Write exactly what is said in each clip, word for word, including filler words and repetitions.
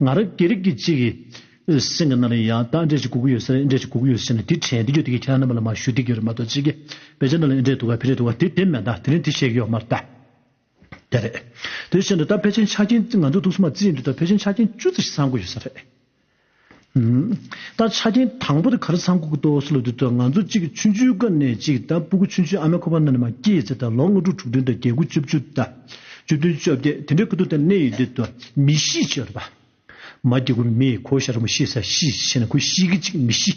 ང་རང་སྒེར་གྱི་གཅིག་གི་སེམས་ཀྱི་ནང་ལ་ཡང་ད་འདྲས་ཅིག་དགོས་ཀྱི་ཡོད་ས་རེད། འདྲས་ཅིག་དགོས་ཀྱི་ཡོད་ཟེར་ནས་དེ་དྲན་དེ་ཡོད་དེ་གི་ཁྱེད་རང་རྣམ་པ་ལ་མར་ཞུ་བསྡད་ཀྱི་ཡོད་རེད་མ་གཏོགས་གཅིག་གི་དཔེ་ཆ་ནང་ལ་འདྲས་འདུག་ག་ཕི་རེད་འདུག་ག་དེ་དེ་མེད། ད་དེ་རིང་དེ་བཤད་ཀྱི་ཡོད་མ་རེད་ད། དེ་རེད། དེ་བཞིན་དུ་ད་ཕལ་ཆེར་ཆ་རྐྱེན་ང་ཚོ་ཐུགས་སུ་མ་རྩིས་ཡིན་དུས་ད་ཕལ་ཆེར་ཆ་རྐྱེན་བཅུ་ཙམ་ཞིག་ཚང་དགོས་ཡོད་ས་རེད། ཨུམ། ད་ཆ་རྐྱེན་དང་པོ་དེ་ག་རེ་ཚང་དགོས་ཀྱི་འདུག་ཟེར་ལབ་དུས་ད་ང་ཚོ་གཅིག་ཆུང་ཆུང་སྒང་ནས་གཅིག་ད་སྤུ་གུ་ཆུང་ཆུང་ཨ་མའི་ཁོག་པ་ནང་ནས་མར་སྐྱེས་ཚེ་ད་ལོ་ལྔ་དྲུག་དྲུག་བདུན་དང་བརྒྱད་དགུ་བཅུ་བཅུ་ད་བཅུ་བདུན་བཅོ་བརྒྱད་དེ་འདྲའི་སྐབས་དུས་ད་གནས་ཡོད་དུས་ད་མི་གཤིས་ཅིག་ཡོད་རེད་པ། མ་སྐྱེ་དགུ་མི་ཁོ་ཤ་ར་མོ་ཤི་ས་ཤི་ཤི་ན་ཁོ་ཤི་གི་གཅིག་མི་ཤི།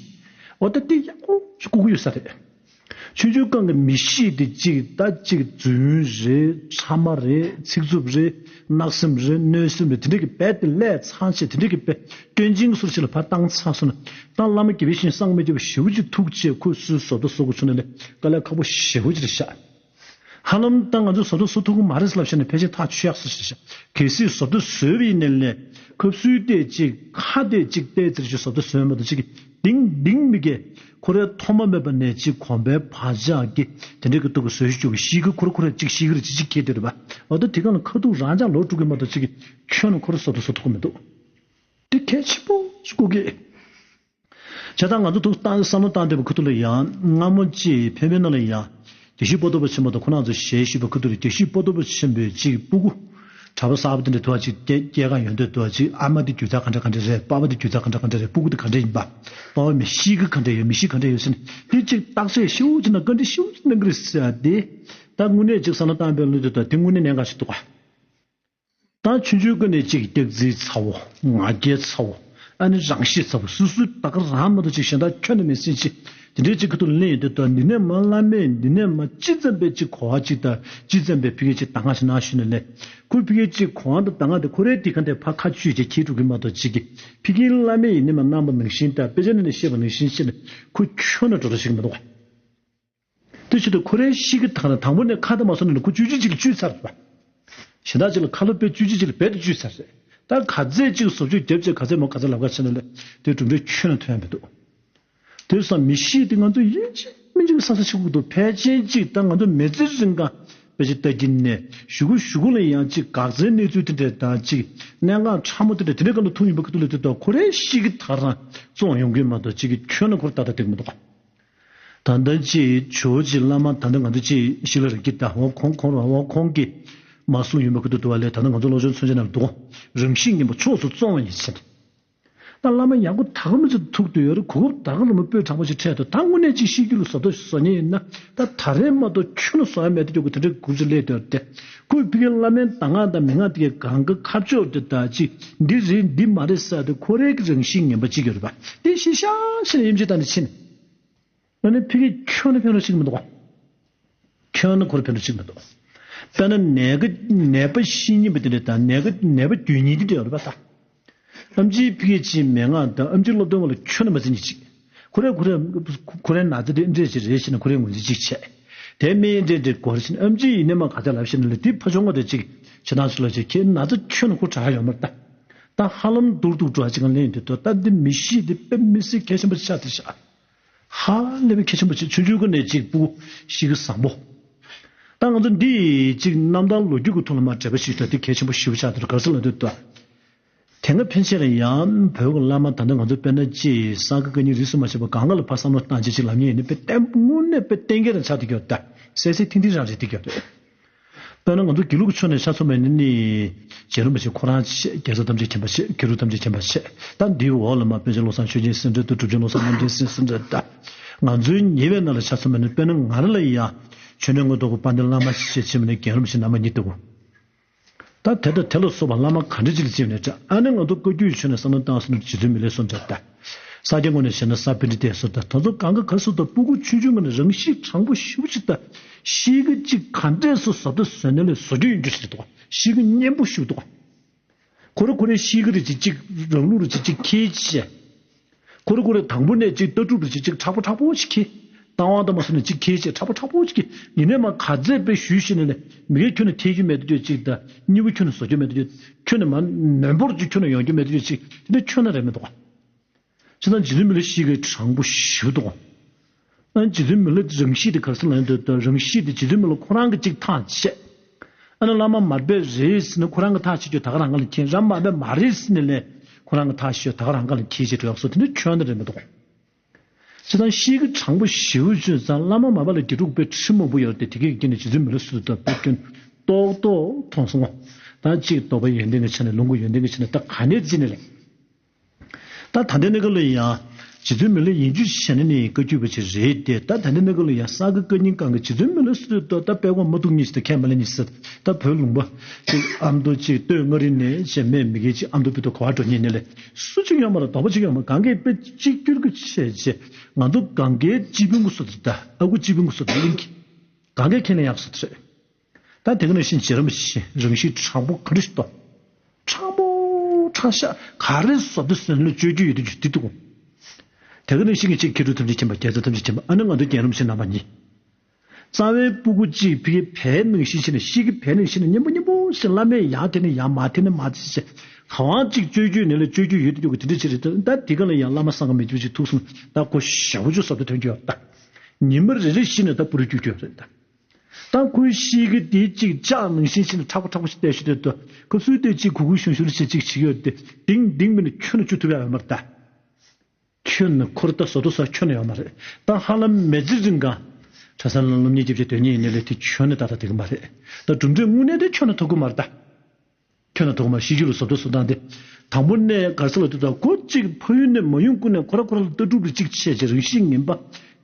འོ་ད་དེ་ཡག་པོ་ཞིག་དགོས་ཀྱི་ཡོད་ས་རེད། ཆུང་ཆུང་སྒང་གི་མི་གཤིས་དེ་གཅིག་ད་གཅིག་རྫུན་རེད། ཕྲ་མ་རེད། ཚིག་རྩུབ་རེད། གནག་སེམས་རེད། གནོད་སེམས་རེད། དེ་འདྲ་གི་རྦད་དེ་ལས་ཚང་བྱས་དེ་འདྲ་གི་རྦད་སྐྱོན་ཅན་གྱི་ཟུར་ཞིག་ལ་ཕར་བཏང་ཚར་སོང་ན་ད་བླ་མ་དགེ་བའི་བཤེས་གཉེན་བསམ་གྱིས་མི་ཁྱབ་པ་ཞེ་པོ་ཅིག་ཐུག་བྱས་ཁོས་སུའི་བཟོ་ལྟ་བཟོ་དགོས་བྱུང་ན་ལས་དཀའ་ལས་ཁག་པོ་ཞེ་པོ་ཅིག་རེད་ཤག་ཧ་ལམ་ད་ང་ཚོས་བཟོ་ལྟ་བཟོ་ཐུབ་ཀྱི་མ་རེད་ཟེར་ལབ་བྱས་ནས་ཕལ་ཆེར་ཐག་ཆོད་ཡག་ཟེར་ཤག་གལ་སྲིད་བཟོ་ལྟ་བཟོས་པ་ཡིན་ནའི་ལས་ཁབ་སུའི་སྟེ་གཅིག་ཁ་སྟེ་གཅིག་བལྟས་ཚེ་ཅིག་བཟོ་ལྟ་བཟོས་མ་གཏོགས་གཅིག་གི་ལྡིང་ལྡིང་མི་དགེ། ཁོ་རའི་ཐོག་མ་མེད་པ་ནས་ཅིག་གོམ་པའི་བག་ཆགས་ཀྱིས་དེ་འདྲའི་གི་སྟོབས་ཀྱིས་བཟོས་བཅུག་གི་ཤི་གི་ཁོ་ར་ཁོ་ར་ཅིག་ཤི་གི་རེད་ཅིག་ཅིག་ཁྱེར་དེ་རེད་པ། འོ་ད་དེ་ག་ལ་ཁ་ཐུག་རང་ཅག་ལོག་འགྲོ་གི་མ་གཏོགས་ཅིག་གི་ཁྱོན་ནས་ཁོ་ར་བཟོ་ལྟ་བཟོ་ཐུབ་ཀྱི་མི་འདུག་དེ་གལ་ཆེན་པོ་ཞིག་དགོས་ཀྱི། བྱས་ཙང་ང་ཚོ་ཐུགས་བཏང་བསམ་བློ་བཏང་བསྡད་པའི་ཁ་ཐུག་ལ་ཡང་སྔ་མོ་ཅིག་བོད་མི་ནང་ལ་ཡང་དགེ་བཤེས་པོ་ཏོ་པ་ཆེན་པོ་དང་ཁོ་རང་ཚོ་ཞལ་བཞུགས་པའི་ཁ་ཐུག་ལ་དགེ་བཤེས་པོ་ཏོ་པ་ཆེན་པོས་ཅིག་སྤུ་གུ་གྲྭ་པ་གསར་པ་དེ་འདྲ་དུ་བ་ཅིག་སྐྱེ་སྐྱེ་ག་ཡོང་དུས་དུ་བ་ཅིག་ཨ་མ་དེ་རྒྱུ་མཚན་ག་འདྲ་ག་འདྲ་རེད། པ་ཕ་དེ་རྒྱུ་མཚན་ག་འདྲ་ག་འདྲ་རེད། སྤུ་གུ་དེ་ག་འདྲ་ཡིན་པ། པ་ཕ་མི་གཤིས་ཀ་ག་འདྲ་ཡོད། མི་གཤིས་ག་འདྲ་ཡོད་ཟེར་ནས་དེ་ཅིག་བརྟག་དཔྱད་ཞེ་པོ་ཅིག་གནང་། ག་འདྲ་ཞེ་པོ་ཅིག་གནང་གི་རེད་ཟེར་ཡ་དེ་ད་དངོས་གནས་ཅིག་བསམ་བློ་བཏང་བའི་ལུགས་དེ་དང་དེ་དངོས་གནས་གནད་འགག་ཞིག་འདུག་ག་ད་ཆུང་ཆུང་ཀུན་ནས་གཅིག་སྐྱག་རྫུན་ཚ་བོ། ང་རྒྱལ་ཚ་བོ། ཨ་ནི་རང་ཤེད་ཚ་བོ། སུ་སུ་ད་ག་རང་མ་གཏོགས་གཅིག་གཞན་དག་ཁྱོན་ནས་མི་སྲིད་ཅིག་དེ་འདྲའི་གཅིག་གི་ཐོག་ལ་གླེང་ཡོང་དུས་ད་འདི་ནས་མ་བླ་མས་འདི་ནས་མ་ཅི་ཙམ་པའི་གཅིག་གོ་བ་གཅིག་དང་ཅི་ཙམ་པའི་ཕ་གི་གཅིག་ད་ང་ཞིག་ན་ཞུས་ནས་ལས། ཁོས་ཕ་གི་གཅིག་གོ་བ་དང་ད་ང་དེ་ཁོ་རའི་དེ་ག་འདྲའི་ཕ་ཁ་ཆུས་ཀྱི་ཁྱེད་དྲུག་གི་མ་གཏོགས་གཅིག་གི་ཕ་གིའི་བླ་མས་ཡིན་ནི་མ་གནང་པ་ནང་བཞིན་དང་དཔེ་ཆ་ནས་བཤད་པ་ནང་བཞིན་བཤད་ནས་ཁོ་ཁྱོན་ནས་འགྲོ་འགྲོ་ཞིག་མི་འདུག་དེ་བྱེད་དུས་ཁོ་རའི་གཤིས་ཀ་དང་ནི་དང་པོ་ནས་ཁ་དང་མ་སོང་ནས་ཁོ་བཅུ་གཅིག་ཅིག་ལ་བཅུས་ཚར་བ། གཞན་དག་ཅིག་ལ་ཁ་ལོ་པས་བཅུ་གཅིག་ཅིག་ལ་རྦད་དེ་བཅུས་ཚར་རེད། ད་ག་ཚད་ཅིག་བཟོ་བཅོས་རྒྱབ་བྱས་ག་ཚད་མོ་ག་ཚད་ལབ་ཁ་ཕྱེ་ན་ལས་དེ་གྲུབ་འབྲས་ཁྱོན་ནས་ཐོན་ཡ་མི་འདུག་དེ་སང་མི་གཤིས་དེ་ང་ཚོ་ཡིན་གཅིག་མིན་གཅིག་གི་ས་ས་ཆགས་ཀྱི་འདུག་ཕལ་ཆེར་ཅིག་ད་ང་ཚོ་མི་ཚེ་རིང་ག་དཔེ་ཆ་ལྟ་གིན་ནས་གཞུག་གུ་གཞུག་གུ་ལ་ཡང་ཅིག་འགག་རྩའི་གནས་ཚུལ་དེ་འདྲས་དང་ཅིག་གནད་འགག་ཕྲ་མོ་དེ་འདྲས་དེ་འདྲས་ག་ལ་ཐུག་ཡིན་པ་ག་ཐུག་ལ་དེ་ད་ཁོ་རའི་གཤིས་ཀ་ད་རང་བཙོང་ཡོང་གི་མ་གཏོགས་ཅིག་གི་ཁྱོན་ནས་ཁོར་ཏག་ཏག་བསྡད་ཀྱི་མི་འདུག་ད་ལྟ་ཅིག་ཇོ་བོ་རྗེ་བླ་མ་ད་ལྟ་ང་ཚོ་ཅིག་ཤི་ལ་རིང་གི་ད་འོ་ཁོང་ཁོང་རང་འོ་ཁོང་གིས་མ་གསུངས་ཡོད་མ་གི་འདུག་འདུག་བ་ལས། ད་ལྟ་ང་ཚོ་ལོ་ཆུང་ཚུན་ཆད་ནང་འདུག་རང་གཤིས་ངན་པ་ཕྱོགས་སུ་བཙོང་བ་ཡིན་ཕྱིན། ད་བླ་མ་ཡག་པོ་ད་ག་མི་ཚོ་ཐུག་འདུག་ཡོད་རེད། གོ་སྐབས་ད་ག་ལ་མ་སྤོས་དྲག་པོ་ཞིག་འཕྲད་འདུག་ད་དངོས་གནས་ཅིག་ཤི་རྒྱུ་ལ་བཟོ་ལྟ་བཟོ་མཁན་ཡིན་ན་ད་ད་རེས་མ་གཏོགས་ཁྱོན་ནས་བཟོ་ཡ་མེད་དུ་འགྱོ་གི་དེ་འདྲའི་འགུལ་ཚུལ་སླེབས་འདུག་སྟེ། ཁོས་ཕ་གིའི་བླ་མའི་གདམས་ངག་དང་མན་ངག་དེ་གའི་གང་ག་ཁ་ཕྱོགས་དེ་ད་ཅིག་འདི་རེད་འདི་མ་རེད་ཟེར་དེ་ཁོ་རའི་གི་རང་གཤིས་ངན་པ་ཅིག་ཡོད་རེད་པ། དེ་ཤི་ཤ་ཤི་ནས་ཡིན་གཅིག་ད་ནི་ཕྱིན། ཨ་ནི་ཕ་གིའི་ཁྱོན་ནས་ཕན་ཐོགས་ཅིག་མི་འདུག་ག་ཁྱོན་ནས་ཁོར་ཕན་ཐོགས་ཅིག་མི་འདུག་དཔེར་ན་ནད་ཀ་ནད་པ་ཤི་ཉེན་པ་དེ་འདྲ་དང་ནད་ཀ་ནད་པ་འགྱོད་ཉེན་དེ་འདྲ་ཡོད་རེད་པ་ད། ཨེམ་ཆིའི་ཕ་གིའི་ཅིག་མན་ངག་དང་ཨེམ་ཆིའི་སློབ་སྟོན་པ་ལ་ཁྱོན་ནས་མ་བརྩི་ཉེན་ཅིག་ཁོ་རེ་ཁོ་རེ་ཁོ་རེ་ན་ཚ་དེ་འདྲས་ཅིག་རེད་ཟེར་ནས་ཁོ་རེ་ངོས་འཛིན་ཅིག་བྱས། དེ་མིན་འདྲས་འདྲས་སྐོར་ཟེར་ནས་ཨེམ་ཆི་ཡིན་ནས་མ་ག་ཚད་ལབ་ཤེས་ན་ལ་དེ་ཕ་ཆུང་ངོ་དེ་ཅིག་བྱེད་སྟངས་ཤིག་ལ་ཅིག་ཁྱེད་ན་ཚ་ཁྱོན་ནས་ཁོ་དྲག་ཡོད་མ་རེད་ད། ད་ཧ་ལམ་སྡུག་སྡུག་འགྲོ་ཅིག་གང་ལེན་དུས་ད་ལྟ་འདི་མི་གཤིས་འདི་དཔེ་མི་སྲིད་གལ་ཆེན་པོ་ཆགས་ཏེ་ཤག་ཧ་ལས་པའི་གལ་ཆེན་པོ་ཆེ། ཆུང་ཆུང་ཀུན་ནས་གཅིག་སྤུ་གུ་གཤིས་ཀ་བཟང་པོ། ད་ང་ཚོ་འདི་གཅིག་རྣམ་ཐར་ལོ་རྒྱུས་ཀྱི་ཐོག་ལ་མ་འབྲེལ་བ་ཞིག་ད་འདི་གལ་ཆེན་པོ་ཞེ་པོ་ཆགས་འདུག་ག་རེ་ཟེར་ལབ་དུས་ད། དེ་སྔ་ཕན་ཆད་ལ་ཡང་བོད་ཀྱི་བླ་མ་ད་ལྟ་ང་ཚོ་དཔེར་ན་གཅིག་གསར་བཀའ་བཀའ་རྙིང་རིས་སུ་མ་ཆད་པ་གང་ག་ལ་ཕར་བསམ་བློ་བཏང་བྱས་ཅིག་ལབ་མཁན་ཡིན་ན་དཔེ་བརྟན་དངོས་གནས་དཔེ་བརྟན་སྐྱེད་རང་ཆགས་བསྡད་ཀྱི་ཡོད་ད། གསལ་གསལ་ཐིང་ཐིང་རང་རེད་བསྡད་ཀྱི་ཡོད་རེད། དཔེར་ན་ང་ཚོ་དགེ་ལུགས་ཀྱི་ཕྱོགས་ནས་ཆ་མཚོན་པ་ཡིན་ན་ནི། རྗེ་རིན་པོ་ཆེ་ཁོ་རང་བཅས་རྒྱལ་ཚབ་ཐམས་ཅད་མཁྱེན་པ་བཅས་མཁས་གྲུབ་ཐམས་ཅད་མཁྱེན་པ་བཅས་ད་འདིའི་འོག་ལ་མ་པཎ་ཆེན་བློ་བཟང་ཆོས་རྒྱན་སེ་འབྲས་དང་གྲུབ་ཆེན་བློ་བཟང་རྣམ་རྒྱལ་སེ་འབྲས་ད། ང་ཚོའི་ཉེ་བའི་ནང་ལ་ཆ་མཚོན་པ་ཡིན་ན་དཔེར་ན་ང་རང་ལ་ཡང་མཆོད་གནས་མངོན་རྟོགས་ཀྱི་དཔལ་ལྡན་བླ་མ་ཞེས་བྱས་པ་ནི་རྒན་རིན་པོ་ཆེ་བླ་མ་ཉིད་ལྟ་བུ། ད་དེ་དང་དེ་ལ་སོགས་པ་བླ་མ་ག་འདྲ་ཅིག་ལ་བརྩིས་ནས་འདྲ། ཨ་ནི་ང་ཚོ་བཀའ་བརྒྱུད་ཕྱོགས་ནས་བསམ་བློ་བཏང་སོང་ན་རྗེ་བཙུན་མི་ལའི་གསུང་འདྲ་ད། ས་སྐྱ་ངོས་ནས་བཤད་ན་ས་པཎྜི་ཏའི་གསུང་འདྲ། ད་ཚོ་གང་ག་ག་སུ་དང་སྤུ་གུ་ཆུང་ཆུང་ངོས་ནས་རང་གཤིས་དྲང་པོ་ཞེ་པོ་ཅིག་ད། གཤིས་ཀ་ཅིག་ག་འདྲས་སུ་བཟོ་ལྟ་བཟོས་ནས་ལས་བཟོ་རྒྱུ་ཡིན་རྒྱུ་ཞིག་འདུག་གཤིས་ཀ་སྙན་པོ་ཞིག་འདུག་ཁོ་རེ་ཁོ་རེའི་གཤིས་ཀ་རེ་ཅིག་ཅིག་རང་ལུགས་རེ་ཅིག་ཅིག་ཁྱེར་བྱས། ཁོ་རེ་ཁོ་རེ་དང་པོ་ནས་ཅིག་ལྟ་གྲུབ་རེ་ཅིག་ཅིག་དྲག་པོ་དྲག་པོ་ཅིག་ཁྱེར། རྟ་དབང་དང་མ་སོང་ནས་ཅིག་ཁྱེར་བྱས་དྲག་པོ་དྲག་པོ་ཅིག་ཁྱེར། ཡིན་ནས་མ་ག་ཚད་དཔེ་ཞུས་ཤེས་ནས་ལས་མི་གའི་ཁྱོན་ནས་ཐེག་རྒྱུ་མེད་དུ་ཅིག་དང་གཉིས་པོ་ཁྱོན་ནས་བཟོ་རྒྱུ་མེད་དུ་ཁྱོན་ནས་མ་ནན་པོར་ཅིག་ཁྱོན་ནས་ཡོང་རྒྱུ་མེད་དུ་ཅིག་དེ་འདྲ་ཁྱོན་ནས་རེད་མི་འདུག་ག་བྱས་ཙང་རྗེ་བཙུན་མི་ལའི་གཤིས་ཀ་དྲང་པོ་ཞེ་པོ་འདུག་ཨ་ནི་རྗེ་བཙུན་མི་ལ་རང་གཤིས་དེ་ག་རེ་ཟེར་ལབ་ན་འདོད་དོ། རང་གཤིས་དེ་རྗེ་བཙུན་མི་ལ་ཁོ་རང་གིས་གཅིག་ཐག་བཅད། ཨ་ནི་བླ་མ་མར་པ་རེད་ཟེར་ན་ཁོ་རང་གིས་ཐག་བཅད་རྒྱུ་ད་ག་རང་ག་ལ་མཁྱེན། རང་མར་པ་མ་རེད་ཟེར་ནས་ལས་ ཁོ་རང་གི་ཐག་ཤེས་ད་ག་རང་ག་ལ་འཁྱེར་བྱས་འགྲོ་ཡག་སོ་དེ་འདྲ་ཁྱོན་ནས་རེད་མི་འདུག་སྤྱིར་བཏང་གཤིས་ཀྱི་དྲང་པོ་ཞེ་པོ་བྱུང་ཙང་བླ་མ་མ་པ་ལ་དགེ་ཕྲུག་དཔེ་ཁྲི་མང་པོ་ཡོད་རེད་དེ་དེ་གའི་དཀྱིལ་ནས་རྗེ་བཙུན་མི་ལ་སུ་དང་དཔེ་སྐྱོན་ཏོག་ཏོག་མཐོང་སོང་ངོ་། ད་གཅིག་རྟོགས་པ་ཡོན་ཏན་གྱི་ཆ་ནས་ལོངས་སྐུ་ཡོན་ཏན་གྱི་ཆ་ནས་ད་ག་ནས་བརྩིས་ནས་རེད། ད་ད་ལྟའི་གནས་སྐབས་ལ་ཡང་རྗེ་བཙུན་མི་ལ་ཡིན་རྒྱུ་བྱས་ན་ནི་བཀའ་བརྒྱུད་པ་ཅིག་རེད་དེ། ད་ད་ལྟའི་གནས་སྐབས་ལ་ཡང་ས་དགེ་བཀའ་རྙིང་གང་གི་རྗེ་བཙུན་མི་ལ་སུ་དང་ད་དཔལ་ཁོང་མ་ཐུག་གཉིས་ཤིག་ད་ཁས་མ་ལེན་གཉིས་ཤིག་ད་བོད་ལུང་པ་ཅིག་ཨ་མདོ་ཅིག་སྟོད་མངའ་རིས་ནས་བྱས་མེད་མི་དགེ་ཅིག་ཨ་མདོ་བོད་དུ་ག་བ་འགྲོ་ཉེན་ནས་ལས་སུ་ཅིག་ཡོད་མ་རེད། དོགས་པ་ཅིག་ཡོད་མ་རེད། གང་གས་དཔེ་གཅིག་གྱུར་གྱི་བྱས་རྗེས་ང་ཚོ་གང་གའི་སྤྱི་དཔོན་གྱི་སོ་ད་ཨ་ཁུ་སྤྱི་དཔོན་གྱི་སོ་ད་གླིང་གི་གང་གས་ཁས་ལེན་ཡག་སོ་ད་རེད། ད་དེ་ག་ནང་བཞིན་རྗེ་རིན་པོ་ཆེ་རང་གཤིས་དྲང་པོ་ག་འདྲ་ཞིག་འདུག་དྲང་པོ་དྲང་བཞག་ག་རེ་བཟོ་འདི་བཟོས་ལ་བཅོས་རྒྱུ་ཡོད་དུས་འདི་འདུག་དེ་ག་ནང་བཞིན་གྱི་ཅིག་མཁས་གྲུབ་ཐམས་ཅད་མཁྱེན་པ་རྒྱལ་ཚབ་ཐམས་ཅད་མཁྱེན་པ་ཨ་ནི་ང་ཚོ་རྒན་རིན་པོ་ཆེ་རྣམ་པ་གཉིས། རྩ་བའི་སྤུ་གུ་གཅིག་ཕ་གི་བལ་ནང་བཞིན་བྱས་ནས་གཤིས་ཀྱི་བལ་ནང་བཞིན་ནས་མཉེན་པོ་མཉེན་པོ་ཞིག་བླ་མས་ཡར་དེ་ནས་ཡར་མར་དེ་ནས་མར་དེ་ཞིག་གང་བ་གཅིག་བཅོས་རྒྱུ་ནས་ལ་བཅོས་རྒྱུ་ཡོད་དུས་འདི་འདྲ་ཅིག་རེད། ད་དེ་ག་ལ་ཡང་བླ་མ་སངས་མི་འགྱུར་ཅིག་ཐུག་སོང་། ད་ཁོ་ཞེ་པོ་ཅིག་བཟོ་འདི་ཐོན་གྱི་ཡོད་ད། ཉི་མ་རེ་རེ་བཞིན་ནས་ད་པུ་རུ་རྒྱུག་གི་ཡོད་རེད་ད། ད་ཁོའི་གཤིས་ཀ་དེ་གཅིག་ལྕགས་ནང་བཞིན་ཕྱིན་ནས་མཁྲེགས་པོ་མཁྲེགས་པོ་ཞིག་བལྟས་ཤོག་དེ་ལྟོས། ཁོ་ཚོས་དེ་གཅིག་གུག་གུག་གཞུང་གཞུང་རེ་བྱས་གཅིག་བྱེད་ཀྱི་ཡོད་དེ་ལྡིང་ལྡིང་མིན་ནས་ཁྱོན་ནས་བཅུག་ཐུབ་ཡག་ཡོད་མ་རེད་ད། ཁྱོན་ནས་ཁོ་ར་ད་བཟོ་ལྟ་བཟོ་ཁྱོན་ནས་ཡོད་མ་རེད། ད་ཧ་ལམ་མི་ཚེ་རིང་ག་གྲྭ་ས་ལ་སློབ་གཉེར་རྒྱབ་བྱས་སྡོད་མཁན་ཡིན་ནའི་ལས་དེ་ཁྱོན་ནས་ད་ལྟ་དེ་གི་མ་རེད། ད་གྲུབ་འབྲས་དངོས་གནས་དེ་ཁྱོན་ནས་ཐོབ་གི་མ་རེད་ད། ཁྱོད་ན་ཐོག་མར་ཤེས་རྒྱུ་ལ་བཟོ་ལྟ་བཟོ་སྟངས་དེ། དང་པོ་ནས་ག་རེ་ཟེར་ལབ་དུས་ད་ཁོ་གཅིག་ཕ་ཡུལ་ནས་མ་ཡོང་ཀུན་ནས་ཁོ་ར་ཁོ་ར་ལ་ལྟ་གྲུབ་རེ་གཅིག་ཆད་ཅིག་རང་གཤིས་ངན་པ།